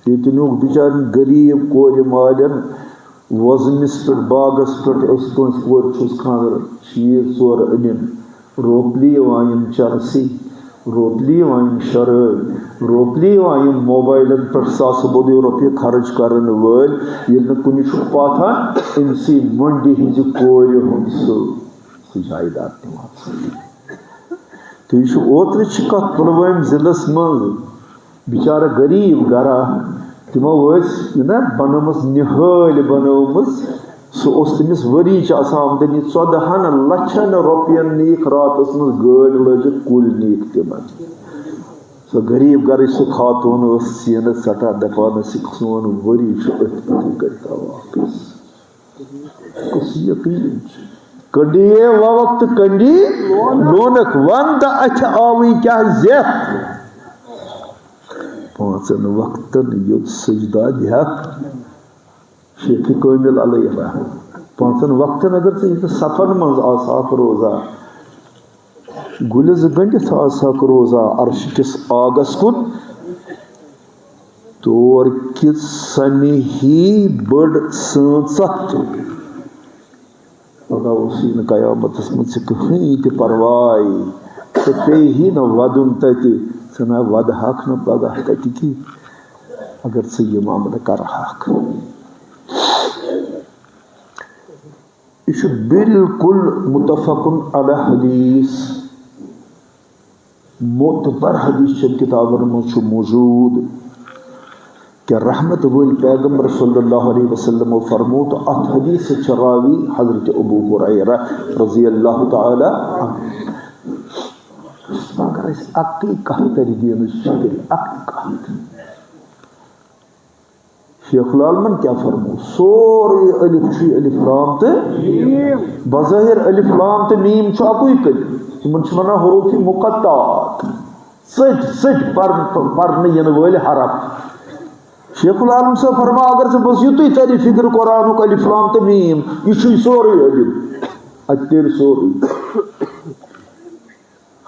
ییٚتہِ نیوٗکھ بِچارٮ۪ن غریٖب کورِ مالٮ۪ن وۄزمِس پٮ۪ٹھ، باغس پٮ۪ٹھ، ٲس کٲنٛسہِ کورِ چھُس خانٛدر، شیٖر ژور أنِم، روپلی یِوان یِم چرسی، روپلی یِوان یِم شرٲبۍ، روپلی یِوان یِم موبایلن پٮ۪ٹھ ساسہٕ بوٚدُے رۄپیہِ خرٕچ کرن وٲلۍ، ییٚلہِ نہٕ کُنہِ چھُکھ پاتھان، أمۍ سٕے مۄنٛڈِ ہٕنٛزِ کورِ ہُنٛد سُہ، سُہ جایداد نِوان ژھٕنِتھ۔ تُہۍ چھِو، اوترٕ چھِ کَتھ پُلوٲمۍ ضلعس منٛز بِچارٕ غریٖب گرا، تِمو ٲسۍ یہِ نا بنٲومٕژ، نِہٲلۍ بنٲومٕژ۔ سُہ اوس تٔمِس ؤری چہِ آسان آمدنی، ژۄدہَن لَچھَن رۄپیَن نِیِکھ راتَس منٛز گٲڑۍ لٲجِتھ کُلۍ نِیِکھ تِمَن۔ سۄ غریٖب گرٕچ سُہ خاتوٗن ٲس سیٖنَس ژَٹان، دَپان ٲسِکھ، "سون ؤری چھُ أتھۍ پٮ۪ٹھٕے، کٔرۍ تو واپس۔" کُس یقین چھُ؟ کنڈی ووک تہٕ کنڈی لونک، وند اچھ آوٕے کیٛاہ زیتھ۔ پانٛژن وقتن یوٚت سجدہ دِہکھ شیخ کٲمل علیہ رحمہ۔ پانٛژن وقتن اگر ژٕ ییٚتہِ صفن منٛز آسہٕ ہاکھ روزان، گُلہِ زٕ گٔنٛڈِتھ آسہٕ ہاکھ روزان عرشہِ کِس آگس کُن، تور کِژھ سَمہِ ہی بٔڑ سٲنٛژَتھ۔ پگاہ اوسُے نہٕ قیامتس منٛز ژےٚ کٕہٕنۍ تہِ پرواے، ژےٚ پیٚیہِ ہی نہٕ وَدُن تَتہِ، ژٕ نہ وَدٕ ہاکھ نہٕ پگاہ تَتہِ کینٛہہ، اگر ژٕ یِم عملہٕ کَرٕ ہاکھ۔ یہِ چھُ بالکل متفق علی حدیث، معتبر حدیث چٮ۪ن کتابن منٛز چھُ موجود کہِ رحمت وٲلۍ پیغمبر صلی اللہ علیہ وسلمو فرموو، تہٕ اتھ حدیث سۭتۍ چھِ راوی حضرت ابو ہریرہ رضی اللہ تعالی عنہ۔ مگر اَسہِ اَکٕے کَتھ تَرِ دینٕچ فِکرِ، اَکٕے کَتھ۔ شیخ العالمن کیٛاہ فرموو؟ سورُے الف چھُے الف لام تہٕ بظاہر الف لام تہٕ میٖم چھُ اَکُے کلمہٕ۔ یِمن چھِ وَنان حروف مقطعات، ژٔٹۍ ژٔٹۍ پَرن-، پَرنہٕ یِنہٕ وٲلۍ حرف۔ شیخ العالم صٲب فرماو، اگر ژےٚ بس یُتُے تَرِ فِکرِ قرآنُک الف لام تہٕ میٖم، یہِ چھُے سورُے علم، اَتہِ تیٚلہِ سورُے۔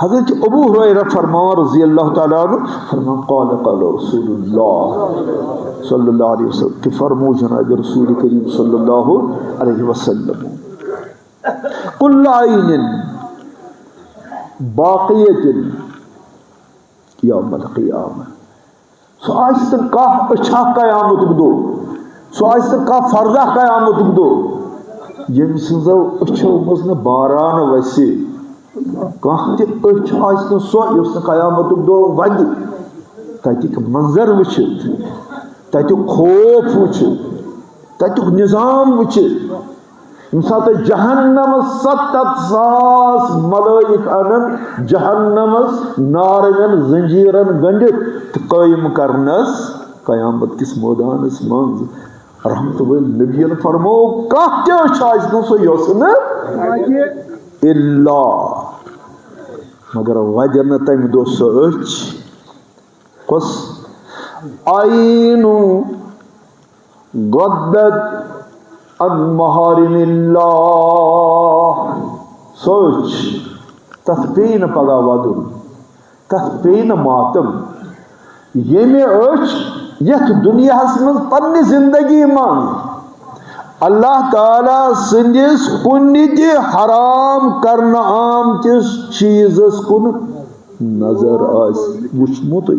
حضرت ابو ہریرہ فرماوان رضی اللہ تعالیٰ عنہ، فرمان، قال قال رسول اللہ صلی اللہ علیہ وسلم، کہ فرمو جناب رسول کریم صلی اللہ علیہ وسلم، کل عین باقیۃ یوم القیامہ۔ سُہ آسہِ نہٕ کانٛہہ أچھا قیامتُک دۄہ، سُہ آسہِ نہٕ کانٛہہ فردہ قیامتُک دۄہ، ییٚمہِ سٕنٛزو أچھو منٛز نہٕ باران وسہِ۔ کانٛہہ تہِ أچھ آسہِ نہٕ سۄ، یۄس نہٕ قیامتُک دۄہ وَدِ، تَتِکۍ منظر وٕچھِتھ، تَتیُک خوف وٕچھِتھ، تَتیُک نظام وٕچھِتھ۔ ییٚمہِ ساتہٕ جہنمس ستتھ ساس ملٲیِک انن، جہنمس نارن زنجیرن گنڈِتھ تہٕ قٲیِم کرنس قیامت کِس مٲدانس منٛز، رحمت وٲلۍ نبین فرموو، کانٛہہ تہِ أچھ آسہِ نہٕ سۄ یۄس نہٕ الا، مگر ودِ نہٕ تمہِ دۄہ سۄ أچھ، کۄس؟ عین غدت عن محارم اللہ، سۄ أچھ، تَتھ پیٚیہِ نہٕ پگاہ وَدُن، تَتھ پیٚیہِ نہٕ ماتم۔ ییٚمہِ أچھ یَتھ دُنیاہَس منٛز پننہِ زندگی منٛز اللہ تعالیٰ سٕنٛدِس کُنہِ تہِ حرام کرنہٕ آمتِس چیٖزَس کُن نظر آسہِ وٕچھمُت۔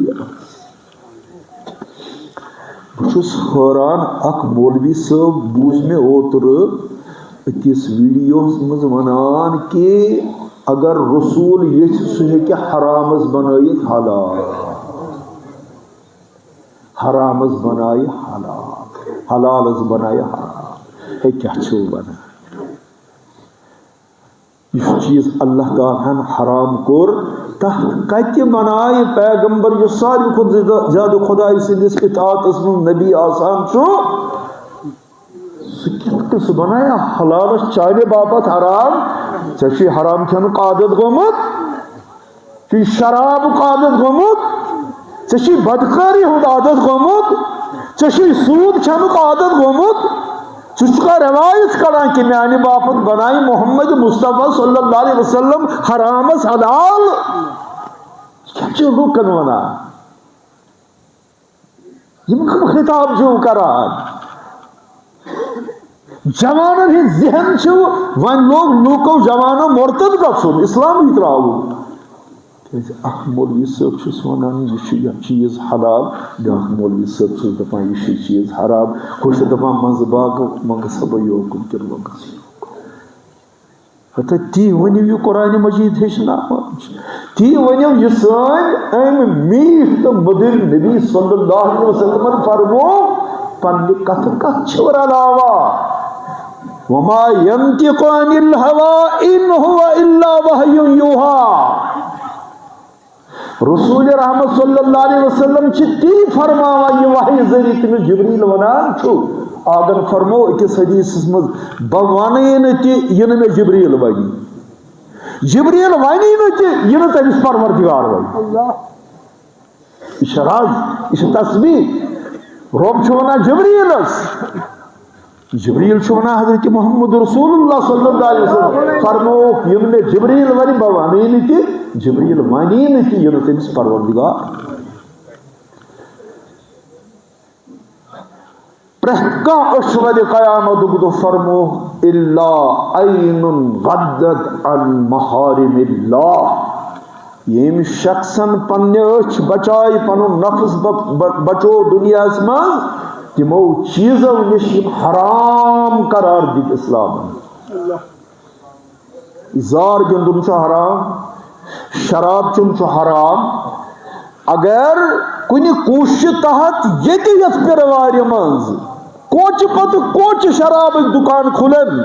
بہٕ چھُس حٲران، اکھ مولوی صٲب بوٗز مےٚ اوترٕ أکِس ویڈیوہَس منٛز وَنان کہِ اگر رسول یژھِ، سُہ ہیٚکہِ حرامَس بنٲیِتھ حلال، حرامَس بنایہِ حلال، حلالَس بنایہِ حرام۔ ہے، کیٛاہ چھُو وَنان؟ یُس چیٖز اللہ تعالیٰ ہن حرام کوٚر، تَتھ کَتہِ بنایہِ پیغمبر، یُس ساروی کھۄتہٕ زیادٕ، زیادٕ خۄداے سٕنٛدِس اطاعتس منٛز نبی آسان چھُ، سُہ کِتھ کٔنۍ، سُہ بنایہِ حلالس چانہِ باپتھ حرام؟ ژےٚ چھُے حرام کھٮ۪نُک عادت گوٚمُت، ژےٚ چھُے شرابُک عادت گوٚمُت، ژےٚ چھُے بدکٲری ہُنٛد عادت گوٚمُت، ژےٚ چھُے سوٗد کھٮ۪نُک عادت گوٚمُت، ژٕ چھُکھا رِوایت کڑان کہِ میانہِ باپتھ بنایہِ محمد مصطفیٰ صلی اللہ علیہ وسلم حرامس حلال؟ کیٛاہ چھُ لوٗکن ونان؟ یِم کٕم خطاب چھِو کران؟ جوانن ہٕنٛدۍ ذہن چھِ، وۄنۍ لوگ لوٗکو جوانو مرتد گژھُن، اسلامٕے ترٛاوُن۔ کیٛازِ اکھ مولوی صٲب چھُس ونان، یہِ چھُ یہِ چیٖز حلال، بیٛاکھ مولوی صٲب چھُس دپان، یہِ چھُ یہِ چیٖز حرام، ہُہ چھُ دپان، منٛزٕ باغہٕ منٛگہٕ سا بہٕ یوکُن کِنہٕ منٛگہٕ ژٕ یوکُن؟ ہتا تی ؤنِو، یہِ قرآن مجید ہیٚچھناوان چھُ۔ تی ؤنِو، یہِ سٲنۍ أمۍ میٖٹھ تہٕ مٔدٕرۍ نبی صلی اللہ علیہ وسلمن فرموو، پننہِ کتھٕ کتھ چھِو رلاوان؟ وما ينطق عن الهوى إن هو إلا وحي يوحى۔ رسول رحمت صلی اللہ علیہ وسلم چھِ تی فرماوان، یہِ وحی ذٔریعہٕ تٔمِس جبریل ونان چھُ۔ آگن فرمو أکِس حدیثس منٛز، بہٕ ونہٕ نہٕ تہِ، یہِ نہٕ مےٚ جبریل ونہِ۔ جبریل ونہِ نہٕ تہِ، یہِ نہٕ تٔمِس پروردگار ونہِ۔ یہِ چھِ راز، یہِ چھِ تسبیح۔ رۄب چھُ ونان جبریلس، جبریل چھُ ونان حضرت محمد رسول اللہ صلی اللہ علیہ وسلم فرمووُکھ، یِم مےٚ جبریل ونہِ، بہٕ ونہٕ نہٕ تہِ، جبریل ونہِ نہٕ تہِ، یہِ نہٕ تٔمِس پروردگار۔ پرٛٮ۪تھ کانٛہہ أچھ وَدِ قیامتُک دۄہ فرمووُکھ، الا عین غضت عن محارم اللہ۔ ییٚمۍ شخصن پننہِ أچھ بچایہِ، پنُن نفس ب-، ب-، بچو دُنیاہس منٛز تِمو چیٖزو نِش یِم حرام قرار دِتۍ اسلامن۔ زار گِنٛدُن چھُ حرام، شراب چیوٚن چھُ حرام۔ اگر کُنہِ کوٗششہِ تحت ییٚتہِ یتھ پیرٕ وارِ منٛز کوچہِ پتہٕ کوچہِ شرابٕکۍ دُکان کھُلن،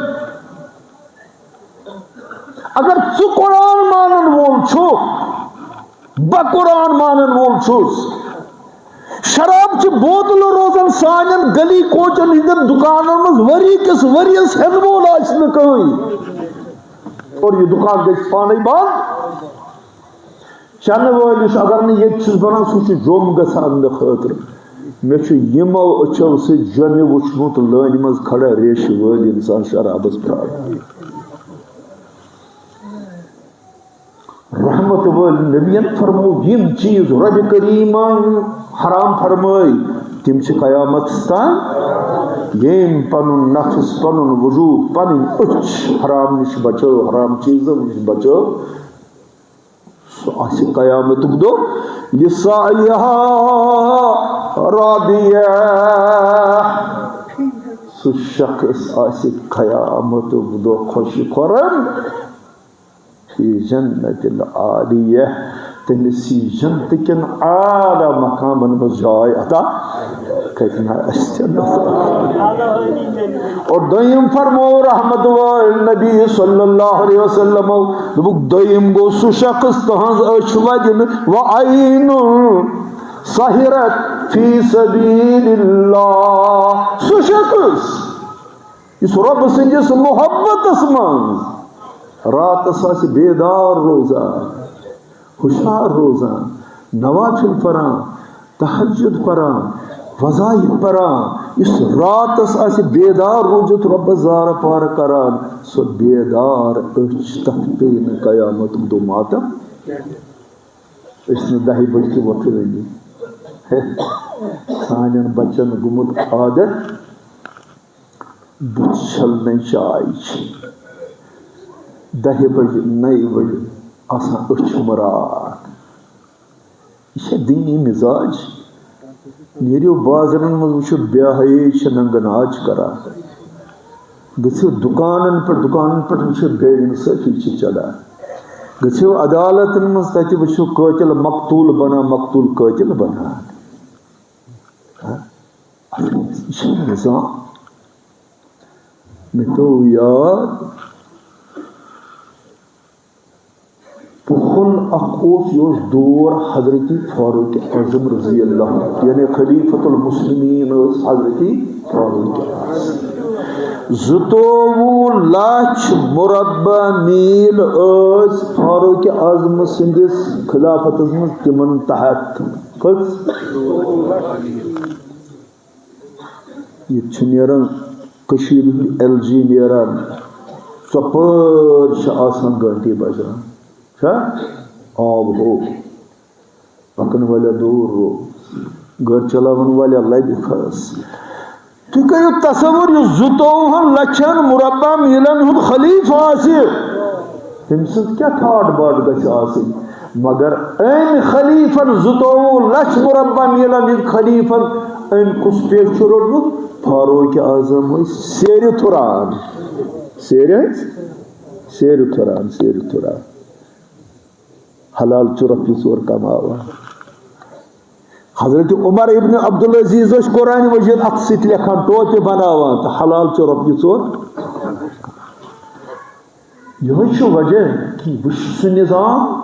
اگر ژٕ قرآن مانن وول چھُکھ، بہٕ قرآن مانن وول چھُس، شراب چہِ بوتلہٕ روزن سانٮ۪ن گلی کوچن ہٕنٛدٮ۪ن دُکانن منٛز ؤری کِس ؤرِیس ہٮ۪نہٕ وول آسہِ نہٕ کٕہٕنۍ، اور یہِ دُکان گژھِ پانے بنٛد۔ چنہٕ وٲلِس اگر نہٕ ییٚتہِ چھُس بنان، سُہ چھُ جوٚم گژھان اَمہِ خٲطرٕ۔ مےٚ چھُ یِمو أچھو سۭتۍ جوٚمہِ وُچھمُت، لٲنہِ منٛز کھڑا ریشہِ وٲلۍ اِنسان شرابس پرٛاران۔ رحمت وٲلۍ نبین فرموو، یِم چیٖز رۄبِ کریٖمن حرام فرمٲے، تِم چھِ قیامتس تام۔ ییٚمۍ پنُن نفس، پنُن وجود، پنٕنۍ أچھ حرام نِش بچٲو، حرام چیٖزو نِش بچٲو، سُہ آسہِ قیامتُک دۄہ لسعیہا راضیہ۔ سُہ شخص آسہِ قیامتُک دۄہ خۄش خرم فی جنت العالیہ، تٔمِس یی جنت کٮ۪ن اعلیٰ مقامن منٛز جاے عطا۔ کتہِ نہ آسہِ جنت۔ اور دوٚیِم فرموو رحمت وٲلۍ نبی صلی اللہ علیہ وسلمو، دوٚپُکھ، دوٚیِم گوٚو سُہ شخص، تٕہٕنٛز أچھ وَدِ نہٕ، وعین سہرت فی سبیل اللہ، سُہ شخص یُس رۄب سٕنٛدِس محبتس منٛز راتس آسہِ بیدار روزان، ہُشار روزان، نوافل پران، تہجد پران، وظایف پران، یُس راتس آسہِ بیدار روٗزِتھ رۄبس زارٕ پار کران، سۄ بیدار أچھ، تتھ پیٚیہِ نہٕ قیامتُک دۄہ ماتم۔ أسۍ نہٕ دَہہِ بجہِ تہِ وۄتھٲنی۔ سانٮ۪ن بچن گوٚمُت عادت بُتھ چھلنٕچ، چاے چیٚنٕچ۔ دَہہِ بجہِ، نَیہِ بجہِ آسان أچھ مران۔ یہِ چھا دینی مزاج؟ نیرِو بازرن منٛز، وٕچھِو بے حیٲیی چھِ ننگہٕ ناچ کران۔ گٔژھِو دُکانن پٮ۪ٹھ، دُکانن پٮ۪ٹھ وٕچھِو بے انصٲفی چھِ چلان۔ گٔژھِو عدالتن منٛز، تتہِ وٕچھِو قٲتل مقتول بنان، مقتول قٲتل بنان۔ ہہ؟ یہِ چھُ نظام۔ مےٚ پیوٚو یاد، پُہل اکھ اوس، یہِ اوس دور حضرت فاروق اعظم رضی اللہ عنہ، یعنی خلیفۃ المسلمین ٲس حضرت فاروق اعظم۔ زٕتووُہ لچھ مربع میل ٲسۍ فاروق اعظم سٕنٛدِس خلافتس منٛز تِمن تحت۔ کٔژ؟ ییٚتہِ چھِ نیران کٔشیٖرِ ہُنٛد ایل جی نیران، ژۄپٲرۍ چھِ آسان گٲنٹی بجان۔ چھا؟ آب ہو۔ پکن والیا دور رو۔ گٲڑۍ چلاون والیا لبہِ کھس۔ تُہۍ کٔرِو تصور، یُس زٕتووُہن لچھن مربع میلن ہُنٛد خلیفہٕ آسہِ، تٔمۍ سٕنٛز کیٛاہ ٹھاٹھ باٹھ گژھِ آسٕنۍ؟ مگر أمۍ خلیفن، زٕتووُہ لچھ مربع میلن ہٕنٛدۍ خلیفن، أمۍ کُس پیش چھُ روٚٹمُت؟ فاروق اعظم ٲسۍ سیرِ تھُران۔ سیرِ ٲسۍ؟ سیرِ تھُران، سیرِ تھُران۔ حلال چھُ رۄپیہِ ژور کماوان۔ حضرت عمر ابن عبدالعزیز ٲسۍ قرآن مجید اَتھٕ سۭتۍ لیکھان، ٹوپہِ بناوان، تہٕ حلال چھُ رۄپیہِ ژور۔ یِہوٚے چھُ وجہ کہِ وٕچھ سُہ نظام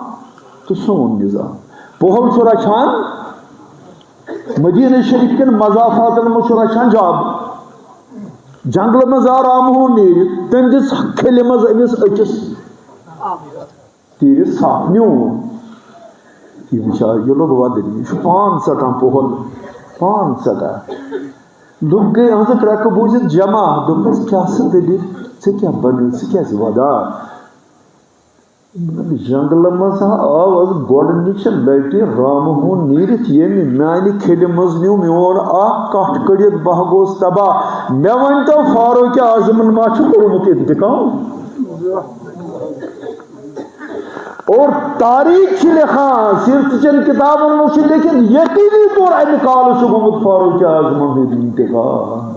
تہٕ سون نظام۔ پۄہل چھُ رچھان، مدینہ شریف کٮ۪ن مضافاتن منٛز چھُ رچھان جاب۔ جنگلہٕ منٛز آو رامہون نیٖرِتھ، تٔمۍ دِژ کھلہِ منٛز أمِس أکِس تیٖرِس ژھَپھ، نیوٗن۔ یہِ بِچارٕ، یہِ لوٚگ وَدنہِ، یہِ چھُ پان ژَٹان پۄہَل، پان ژَٹان۔ لُکھ گٔے أہنٛزٕ کرٛٮ۪کہٕ بوٗزِتھ جمع، دوٚپمَس، "کیٛاہ سا دٔلیٖل؟ ژےٚ کیٛاہ بَنیوو؟ ژٕ کیٛازِ وَدان؟" جنگلہٕ منٛز ہا آو از گۄڈٕنِچہِ لٹہِ رامہٕ ہُن نیٖرِتھ، ییٚمہِ میانہِ کھیلہِ منٛز نیوٗ میون اکھ کٹھ کٔڑِتھ، بہٕ گوس تباہ۔ مےٚ ؤنۍتو، فاروق اعظمن ما چھُ کوٚرمُت انتقام؟ اور تاریخ چھِ لیکھان، سیرتہٕ چٮ۪ن کِتابن منٛز چھُ لیکھِتھ، یقینی طور امہِ کالہٕ چھُ گوٚمُت فاروق اعظمن ہُنٛد انتقام۔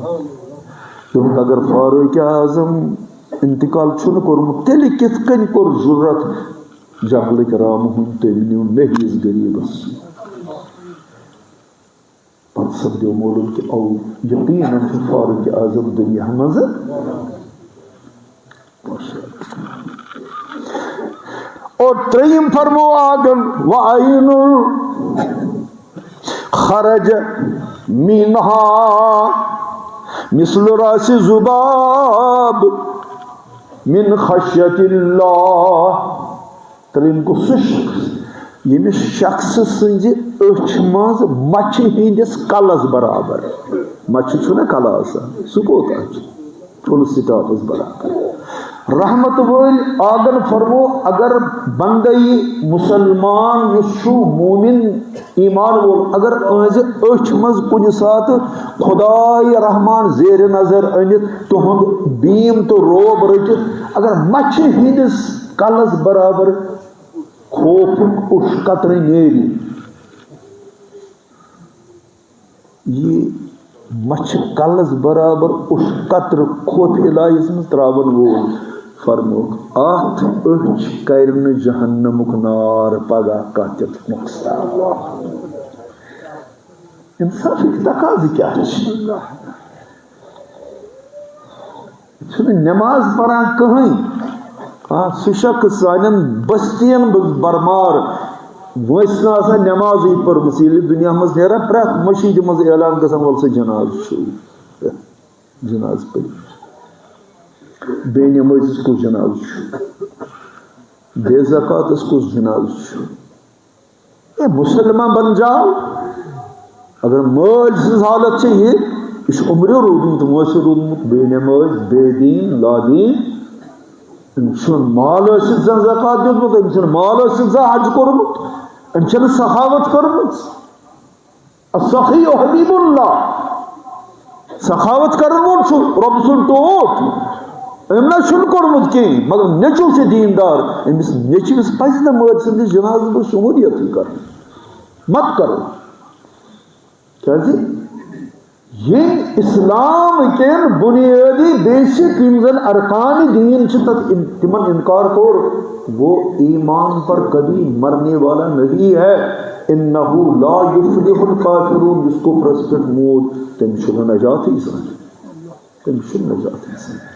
دوٚپُکھ، اگر فاروق اعظم انتقال چھُنہٕ کوٚرمُت، تیٚلہِ کِتھ کٔنۍ کوٚر جُرت جنگلٕکۍ رامہٕ ہُنٛد تٔمۍ نیوٗ مےٚ ہِوِس غریٖبس؟ پتہٕ سپدیو معلوم کہِ او یقیناً چھُ فاروق اعظم دُنیا منٛزٕ۔ اور ترٛیٚیِم فرمو آگن، وعین خرج منها مثل راس ذباب من خشیت اللہ۔ ترٛیٚیِم گوٚو سُہ شخص، ییٚمِس شخصہٕ سٕنٛزِ أچھ منٛز مَچھِ ہٕنٛدِس کَلَس برابر۔ مَچھِ چھُنہ کَلہٕ آسان، سُہ کوٗتاہ چھُ؟ فُل سٹاپَس برابر۔ رحمت وٲلۍ آگن فرمو، اگر بندے مسلمان یُس چھُ مومن ایمان وول، اگر أہنٛزِ أچھ منٛز کُنہِ ساتہٕ خداے رحمان زیرِ نظر أنِتھ، تُہُنٛد بیٖم تہٕ روب رٔٹِتھ، اگر مَچھِ ہٕنٛدِس کَلَس برابر خوفُک اوٚش قطرٕ نیرِ، یہِ مَچھِ کَلَس برابر اوٚش قطرٕ خوفہِ الٰہِیَس منٛز ترٛاوَن وول، فرمووُکھ، اَتھ أچھ کَرِ نہٕ جہنمُک نار پگاہ کانٛہہ تہِ نۄقصان۔ انصافٕکۍ تقاضہٕ کیٛاہ چھِ؟ چھُنہٕ نماز پران کٕہٕنۍ۔ آ، سُہ شخص سانٮ۪ن بستین منٛز برمار، وٲنٛسہِ نہٕ آسان نمازٕے پٔرمٕژ، ییٚلہِ دُنیا منٛز نیران، پرٛٮ۪تھ مٔشیٖدِ منٛز اعلان گژھان، "وَلہٕ سا جنازٕ چھُ، جنازٕ پٔرِو۔" بے نمٲزِس کُس جنازٕ چھُ؟ بے زکاتس کُس جنازٕ چھُ؟ اے مسلمان بن جاؤ۔ اگر مٲلۍ سٕنٛز حالت چھِ یہِ، یہِ چھُ عمرِ روٗدمُت، وٲنٛسہِ روٗدمُت، بے نٮ۪مٲز، بے دیٖن، لادیٖن۔ أمۍ چھُنہٕ مال ٲسِتھ زن زکات دیُتمُت، أمۍ چھُنہٕ مال ٲسِتھ زن حج کوٚرمُت، أمۍ چھَنہٕ سخاوت کٔرمٕژ۔ السخی حبیب اللہ، سخاوت کرن وول چھُ رۄب سُنٛد ٹوٹھ۔ أمۍ نہ چھُنہٕ کوٚرمُت کِہیٖنۍ، مگر نیٚچو چھُ دیٖندار، أمِس نیٚچوِس پزِ نہٕ مٲلۍ سٕنٛدِس جنازس منٛز شموٗلیتٕے کرٕنۍ، مت کرو۔ کیازِ؟ ییٚمۍ اسلام کٮ۪ن بنیٲدی بیسک، یِم زن ارکان دین چھِ، تتھ ان-، تِمن انکار کوٚر، وہ ایمان پر کبھی مرنے والا نہیں ہے۔ انہ لا یفلح الکافرون، یُس کفرس پٮ۪ٹھ موٗد، تٔمِس چھُنہٕ نجاتٕے زانٛہہ۔ تٔمِس چھُنہٕ نجاتٕے زانٛہہ۔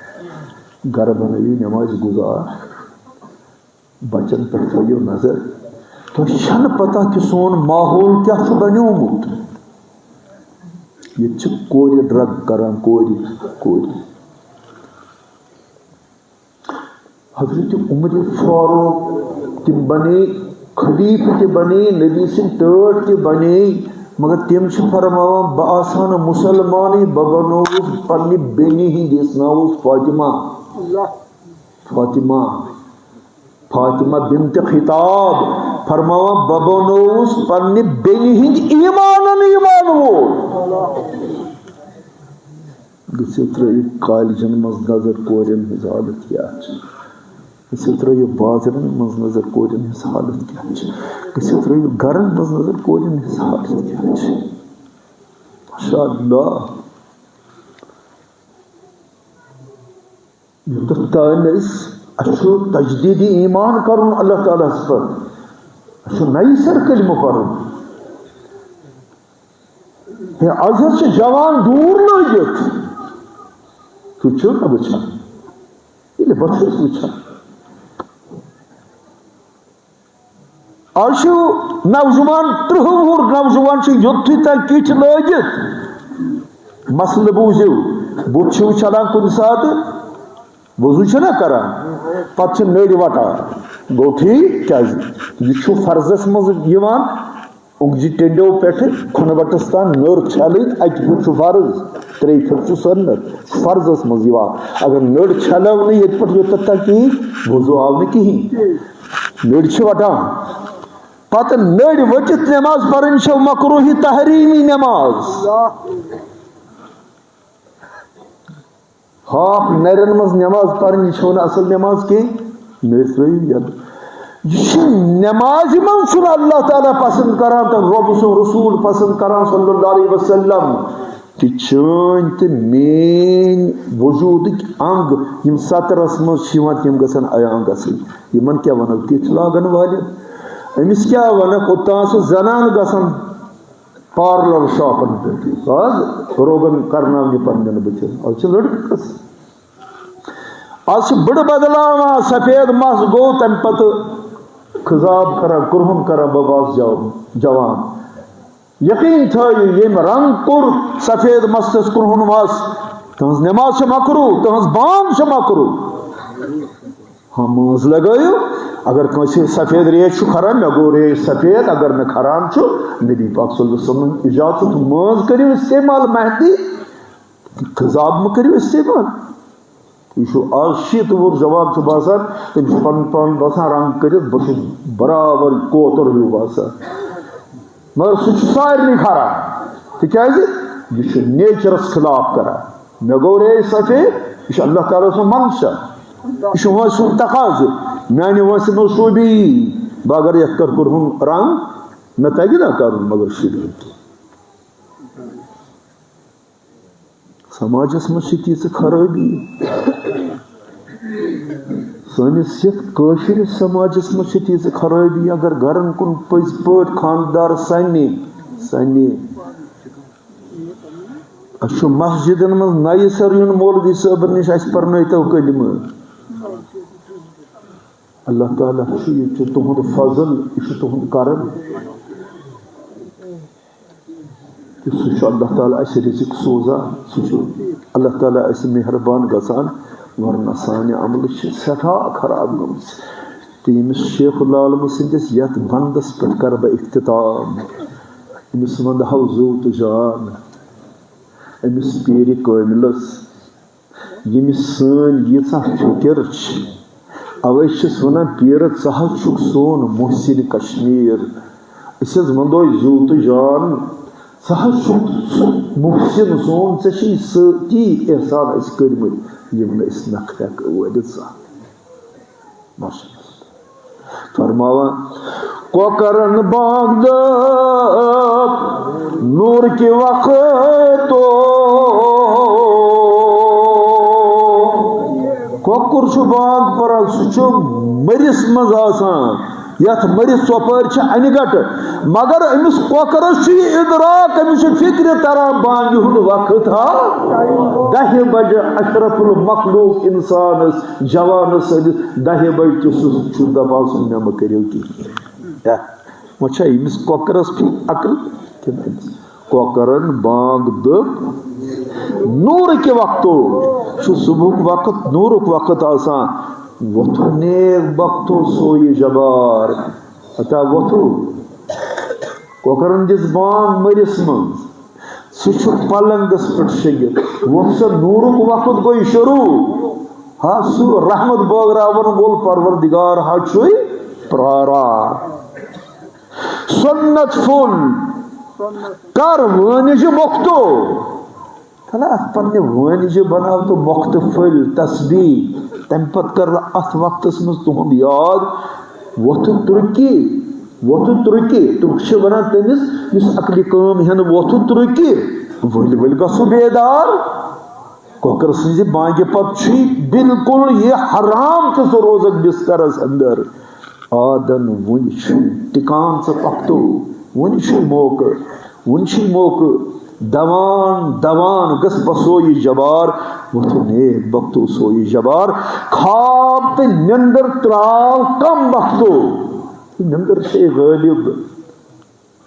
گرٕ بنٲیِو نمازِ گُزار۔ بچن پٮ۪ٹھ تھٲیِو نظر۔ تۄہہِ چھَنہٕ پتہ کہِ سون ماحول کیٛاہ چھُ بنیومُت۔ ییٚتہِ چھِ کورِ ڈرگ کران، کورِ، کورِ۔ حضرت عمر فاروق تِم بنے، خلیفہٕ تہِ بنے، نبی سٕنٛدۍ ٹٲٹھۍ تہِ بنے، مگر تِم چھِ فرماوان، بہٕ آسہٕ ہا نہٕ مُسلمانٕے، بہٕ بنووُس پننہِ بیٚنہِ ہٕنٛدِس ناوس فاطمہ۔ فاطمہ۔ فاطمہ بنت خطاب فرماوان، بہٕ بنووُس پننہِ بیٚنہِ ہٕنٛدۍ ایمانن ایمان وول۔ گٔژھِو ترٲیِو کالجن منٛز نظر، کورٮ۪ن ہٕنٛز حالت کیٛاہ چھِ۔ گٔژھِو ترٲیِو بازرن منٛز نظر، کورٮ۪ن ہٕنٛز حالت کیٛاہ چھِ۔ گٔژھِو ترٲیِو گرن منٛز نظر، کورٮ۪ن ہٕنٛز حالت کیٛاہ چھِ۔ ماشاء اللہ۔ یوٚتَتھ تام أسۍ، اَسہِ چھُ تجدیٖدِ ایمان کَرُن اللہ تعالیٰ ہَس پٮ۪ٹھ۔ اَسہِ چھُ نَیہِ سَرٕ کلمہٕ پَرُن۔ ہے، آز حظ چھِ جوان دوٗر لٲگِتھ۔ تُہۍ چھِو نہ وٕچھان؟ ییٚلہِ بہٕ چھُس وٕچھان۔ آز چھُ نوجوان، ترٕٛہ وُہُر نوجوان چھُ یوٚتھُے تام کِچ لٲگِتھ۔ مسلہٕ بوٗزِو، بُتھ چھُو چھلان کُنہِ ساتہٕ، وضوٗ چھُنہ کران، پتہٕ چھِ نٔرۍ وٹان۔ گوٚو ٹھیٖک؟ کیازِ؟ یہِ چھُ فرضس منٛز یِوان، اوٚنٛگجہِ ٹیٚنڈیو پٮ۪ٹھٕ کھۄنہٕ وٹس تام نٔر چھلٕنۍ، اَتہِ پٮ۪ٹھ چھُ فرض، ترٛیٚیہِ پھِرِ چھُ سُنت، فرضس منٛز یِوان۔ اگر نٔر چھلو نہٕ ییٚتہِ پٮ۪ٹھ یوٚتتھ تام کِہیٖنۍ، وضوٗ آو نہٕ کِہیٖنۍ۔ نٔرۍ چھِ وَٹان۔ پَتہٕ نٔرۍ ؤٹِتھ نٮ۪ماز پَرٕنۍ چھےٚ مکروٗہی تحریٖمی نٮ۪ماز۔ ہاف نَرٮ۪ن منٛز نٮ۪ماز پَرٕنۍ، یہِ چھےٚ نہٕ اَصٕل نٮ۪ماز کینٛہہ۔ نٔرۍ ترٛٲیِو یَلہٕ۔ یہِ چھِ نٮ۪مازِ منٛز چھُنہٕ اللہ تعالیٰ پَسنٛد کَران تہٕ رۄب سُنٛد رسوٗل پَسنٛد کَران صلی اللہ علیہ وسلم۔ تہٕ چٲنۍ تہٕ میٲنۍ وجوٗدٕکۍ انگ یِم سطرس منٛز چھِ یِوان، تِم گژھن عیاں گژھٕنۍ۔ یِمن کیٛاہ وَنو، کِتھ لاگن والٮ۪ن؟ أمِس کیٛاہ وَنکھ، اوٚتام سُہ زنان گژھن پارلر شاپن پٮ۪ٹھ، آز روگن کرناونہِ پننٮ۪ن بٕتھِس۔ آز چھِ لٔڑکہٕ گژھان۔ آز چھِ بٕڑٕ بدلاوان، سفید مَس گوٚو، تَمہِ پَتہٕ خضاب کران، کرٛہُن کران، بہٕ باسہٕ جوان۔ یقیٖن تھٲیِو، ییٚمۍ رنٛگ کوٚر سفید مَستَس کرٛہُن مَس، تٕہٕنٛز نٮ۪ماز چھےٚ مکروٗہ، تٕہٕنٛز بانٛگ چھےٚ مکروٗہ۔ ہاں، مٲنٛز لگٲیِو، اگر کٲنٛسہِ سفید ریش چھُ کھران، مےٚ گوٚو ریش سفید، اگر نہٕ کھران چھُ، نبی پاک صلی اللہ علیہ وسلم اجازت، مٲنٛز کٔرِو استعمال مہندی، خضاب مہٕ کٔرِو استعمال۔ یہِ چھُ آز شیٖتہٕ وُہُر جوان چھُ باسان، تٔمِس چھُ پَنُن پان باسان رنٛگ کٔرِتھ، بہٕ چھُس برابر کوتُر ہیوٗ باسان۔ مگر سُہ چھُ سارنٕے خراب، تِکیٛازِ یہِ چھُ نیچرَس خلاف کران۔ مےٚ گوٚو ریش سفید، یہِ چھُ اللہ تعالیٰ سُنٛد منشا، یہِ چھُ وٲنٛسہِ ہُنٛد تقاضہٕ۔ میٛانہِ وٲنٛسہِ منٛز شوٗبی یی، بہٕ اگر یَتھ کَرٕ کرٛہُن رنٛگ، مےٚ تَگہِ نا کَرُن، مگر شوٗبی نہٕ کینٛہہ۔ سماجس منٛز چھِ تیٖژٕ خرٲبی۔ سٲنِس یَتھ کٲشرِس سماجس منٛز چھِ تیٖژٕ خرٲبی، اگر گرن کُن پٔزۍ پٲٹھۍ خانٛدار سَنہِ، سَنہِ۔ اَسہِ چھُ مسجدن منٛز نَیہِ سرٕ یُن مولوی صٲبن نِش، اَسہِ پرنٲوتو کلمہٕ۔ اللہ تعالیٰ چھُ، یہِ چھُ تُہُنٛد فضل، یہِ چھُ تُہُنٛد کرم۔ تہٕ سُہ چھُ اللہ تعالیٰ اَسہِ رِزِق سوزان، سُہ چھُ اللہ تعالیٰ اَسہِ مہربان گژھان، ورنہ سانہِ عملہٕ چھِ سٮ۪ٹھاہ خراب گٔمٕژ۔ تہٕ ییٚمِس شیخ العالم سٕنٛدِس یَتھ بندس پٮ۪ٹھ کرٕ بہٕ اختتام، أمِس وَندٕ ہاو زُو تہٕ جان۔ أمِس پیٖرِ کٲمِلَس، ییٚمِس سٲنۍ ییٖژاہ فِکِر چھِ، اَوَے چھِس وَنان، پیٖرٕ، ژٕ حظ چھُکھ سون محسن کشمیر۔ أسۍ حظ وَندو زُو تہٕ جان، ژٕ حظ چھُکھ سُہ محسن سون، ژےٚ چھِی سۭتی احسان اَسہِ کٔرمٕتۍ، یِم نہٕ أسۍ نَکھٕ ہٮ۪کو ؤلِتھ زانٛہہ۔ ماشاءاللہ۔ فرماوان، کۄکرن بانگ دٔپ نور کہِ وقتو۔ کۄکُر چھُ بانگ پران، سُہ چھُ مٔرِس منٛز آسان، یتھ مٔرِس ژۄپٲرۍ چھِ انہِ گٹہٕ، مگر أمِس کۄکرس چھُ یہِ ادراک، أمِس چھُ فکرِ تران بانگہِ ہُنٛد وقت ہا دَہہِ بجہِ اشرف المخلوق انسانس، جوانس سٕنٛدِس دَہہِ بجہِ تہِ سُہ چھُ دپان، سُہ مےٚ مہ کٔرِو کِہیٖنۍ۔ یا، وۄنۍ چھا أمِس کۄکرس فی عقل کِنہٕ أمِس؟ کۄکرن بانگ دٔپ نور کہِ وقتو، چھُ صبحُک وقت، نورُک وقت آسان۔ وۄتھُن نیک بختو سویہِ جبار۔ ہتا وۄتھو۔ کۄکرن دِژ بانگ مٔرِس منٛز۔ سُہ چھُ پلنگس پٮ۪ٹھ شٔنگِتھ۔ وۄتھ سا، نورُک وقت گوٚو شروع۔ ہا، سُہ رحمت بٲگراون وول پروردگار ہا چھُے پراران۔ سنت پھوٚل کر وٲنِج مۄختو۔ تھلا اتھ پننہِ وٲنجہِ بناو تہٕ مۄختہٕ پھٔلۍ تسبیح۔ تمہِ پتہٕ کر اتھ وقتس منٛز تُہُنٛد یاد۔ وۄتھٕ ترُکہِ، وۄتھٕ ترُکہِ۔ ترُک چھِ ونان تٔمِس یُس عقلہِ کٲم ہٮ۪نہٕ وۄتھٕ ترُکہِ۔ ؤلۍ ؤلۍ گژھو بیدار۔ کۄکر سٕنٛزِ بانگہِ پتہٕ چھُے بالکل یہِ حرام تہِ ژٕ روزکھ بسترس اندر۔ آدن وُنہِ چھُ ٹِکان ژٕ پختو، وُنہِ چھُے موقعہٕ، وُنہِ چھُے موقعہٕ۔ دوان دوان گژھ بسویہِ جبار، وۄتھو نیک بختو سویہِ جبار۔ خواب تہٕ نندر تراو کم بختو، نندر چھے غٲلب۔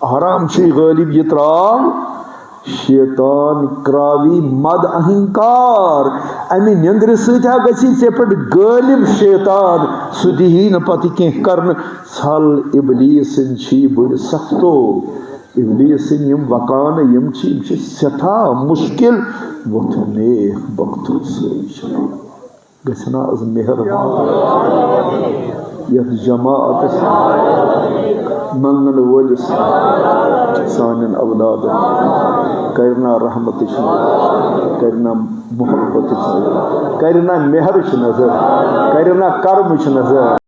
آرام چھُے غٲلب یہِ ترٛاو، شیطان کراوی مد اہنکار۔ امہِ نیندرِ سۭتۍ ہا گژھی ژےٚ پٮ۪ٹھ غٲلب شیطان، سُہ دِیی نہٕ پتہٕ کینٛہہ کرنہٕ۔ ژھل ابلیسٕنۍ چھی بٔڑۍ سختو، ابلیسٕنۍ یِم وکانہٕ یِم چھِ، یِم چھِ سٮ۪ٹھاہ مُشکِل۔ وۄتھُن نیک بختو سۭتۍ چھُ۔ گژھِ نا از مہربان یتھ جماعتس منگن وٲلِس سانٮ۪ن اولادن کرنا رحمتٕچ نظر، کرنا محبتٕچ نظر، کرنا مہرٕچ نظر، کرنا کرمٕچ نظر۔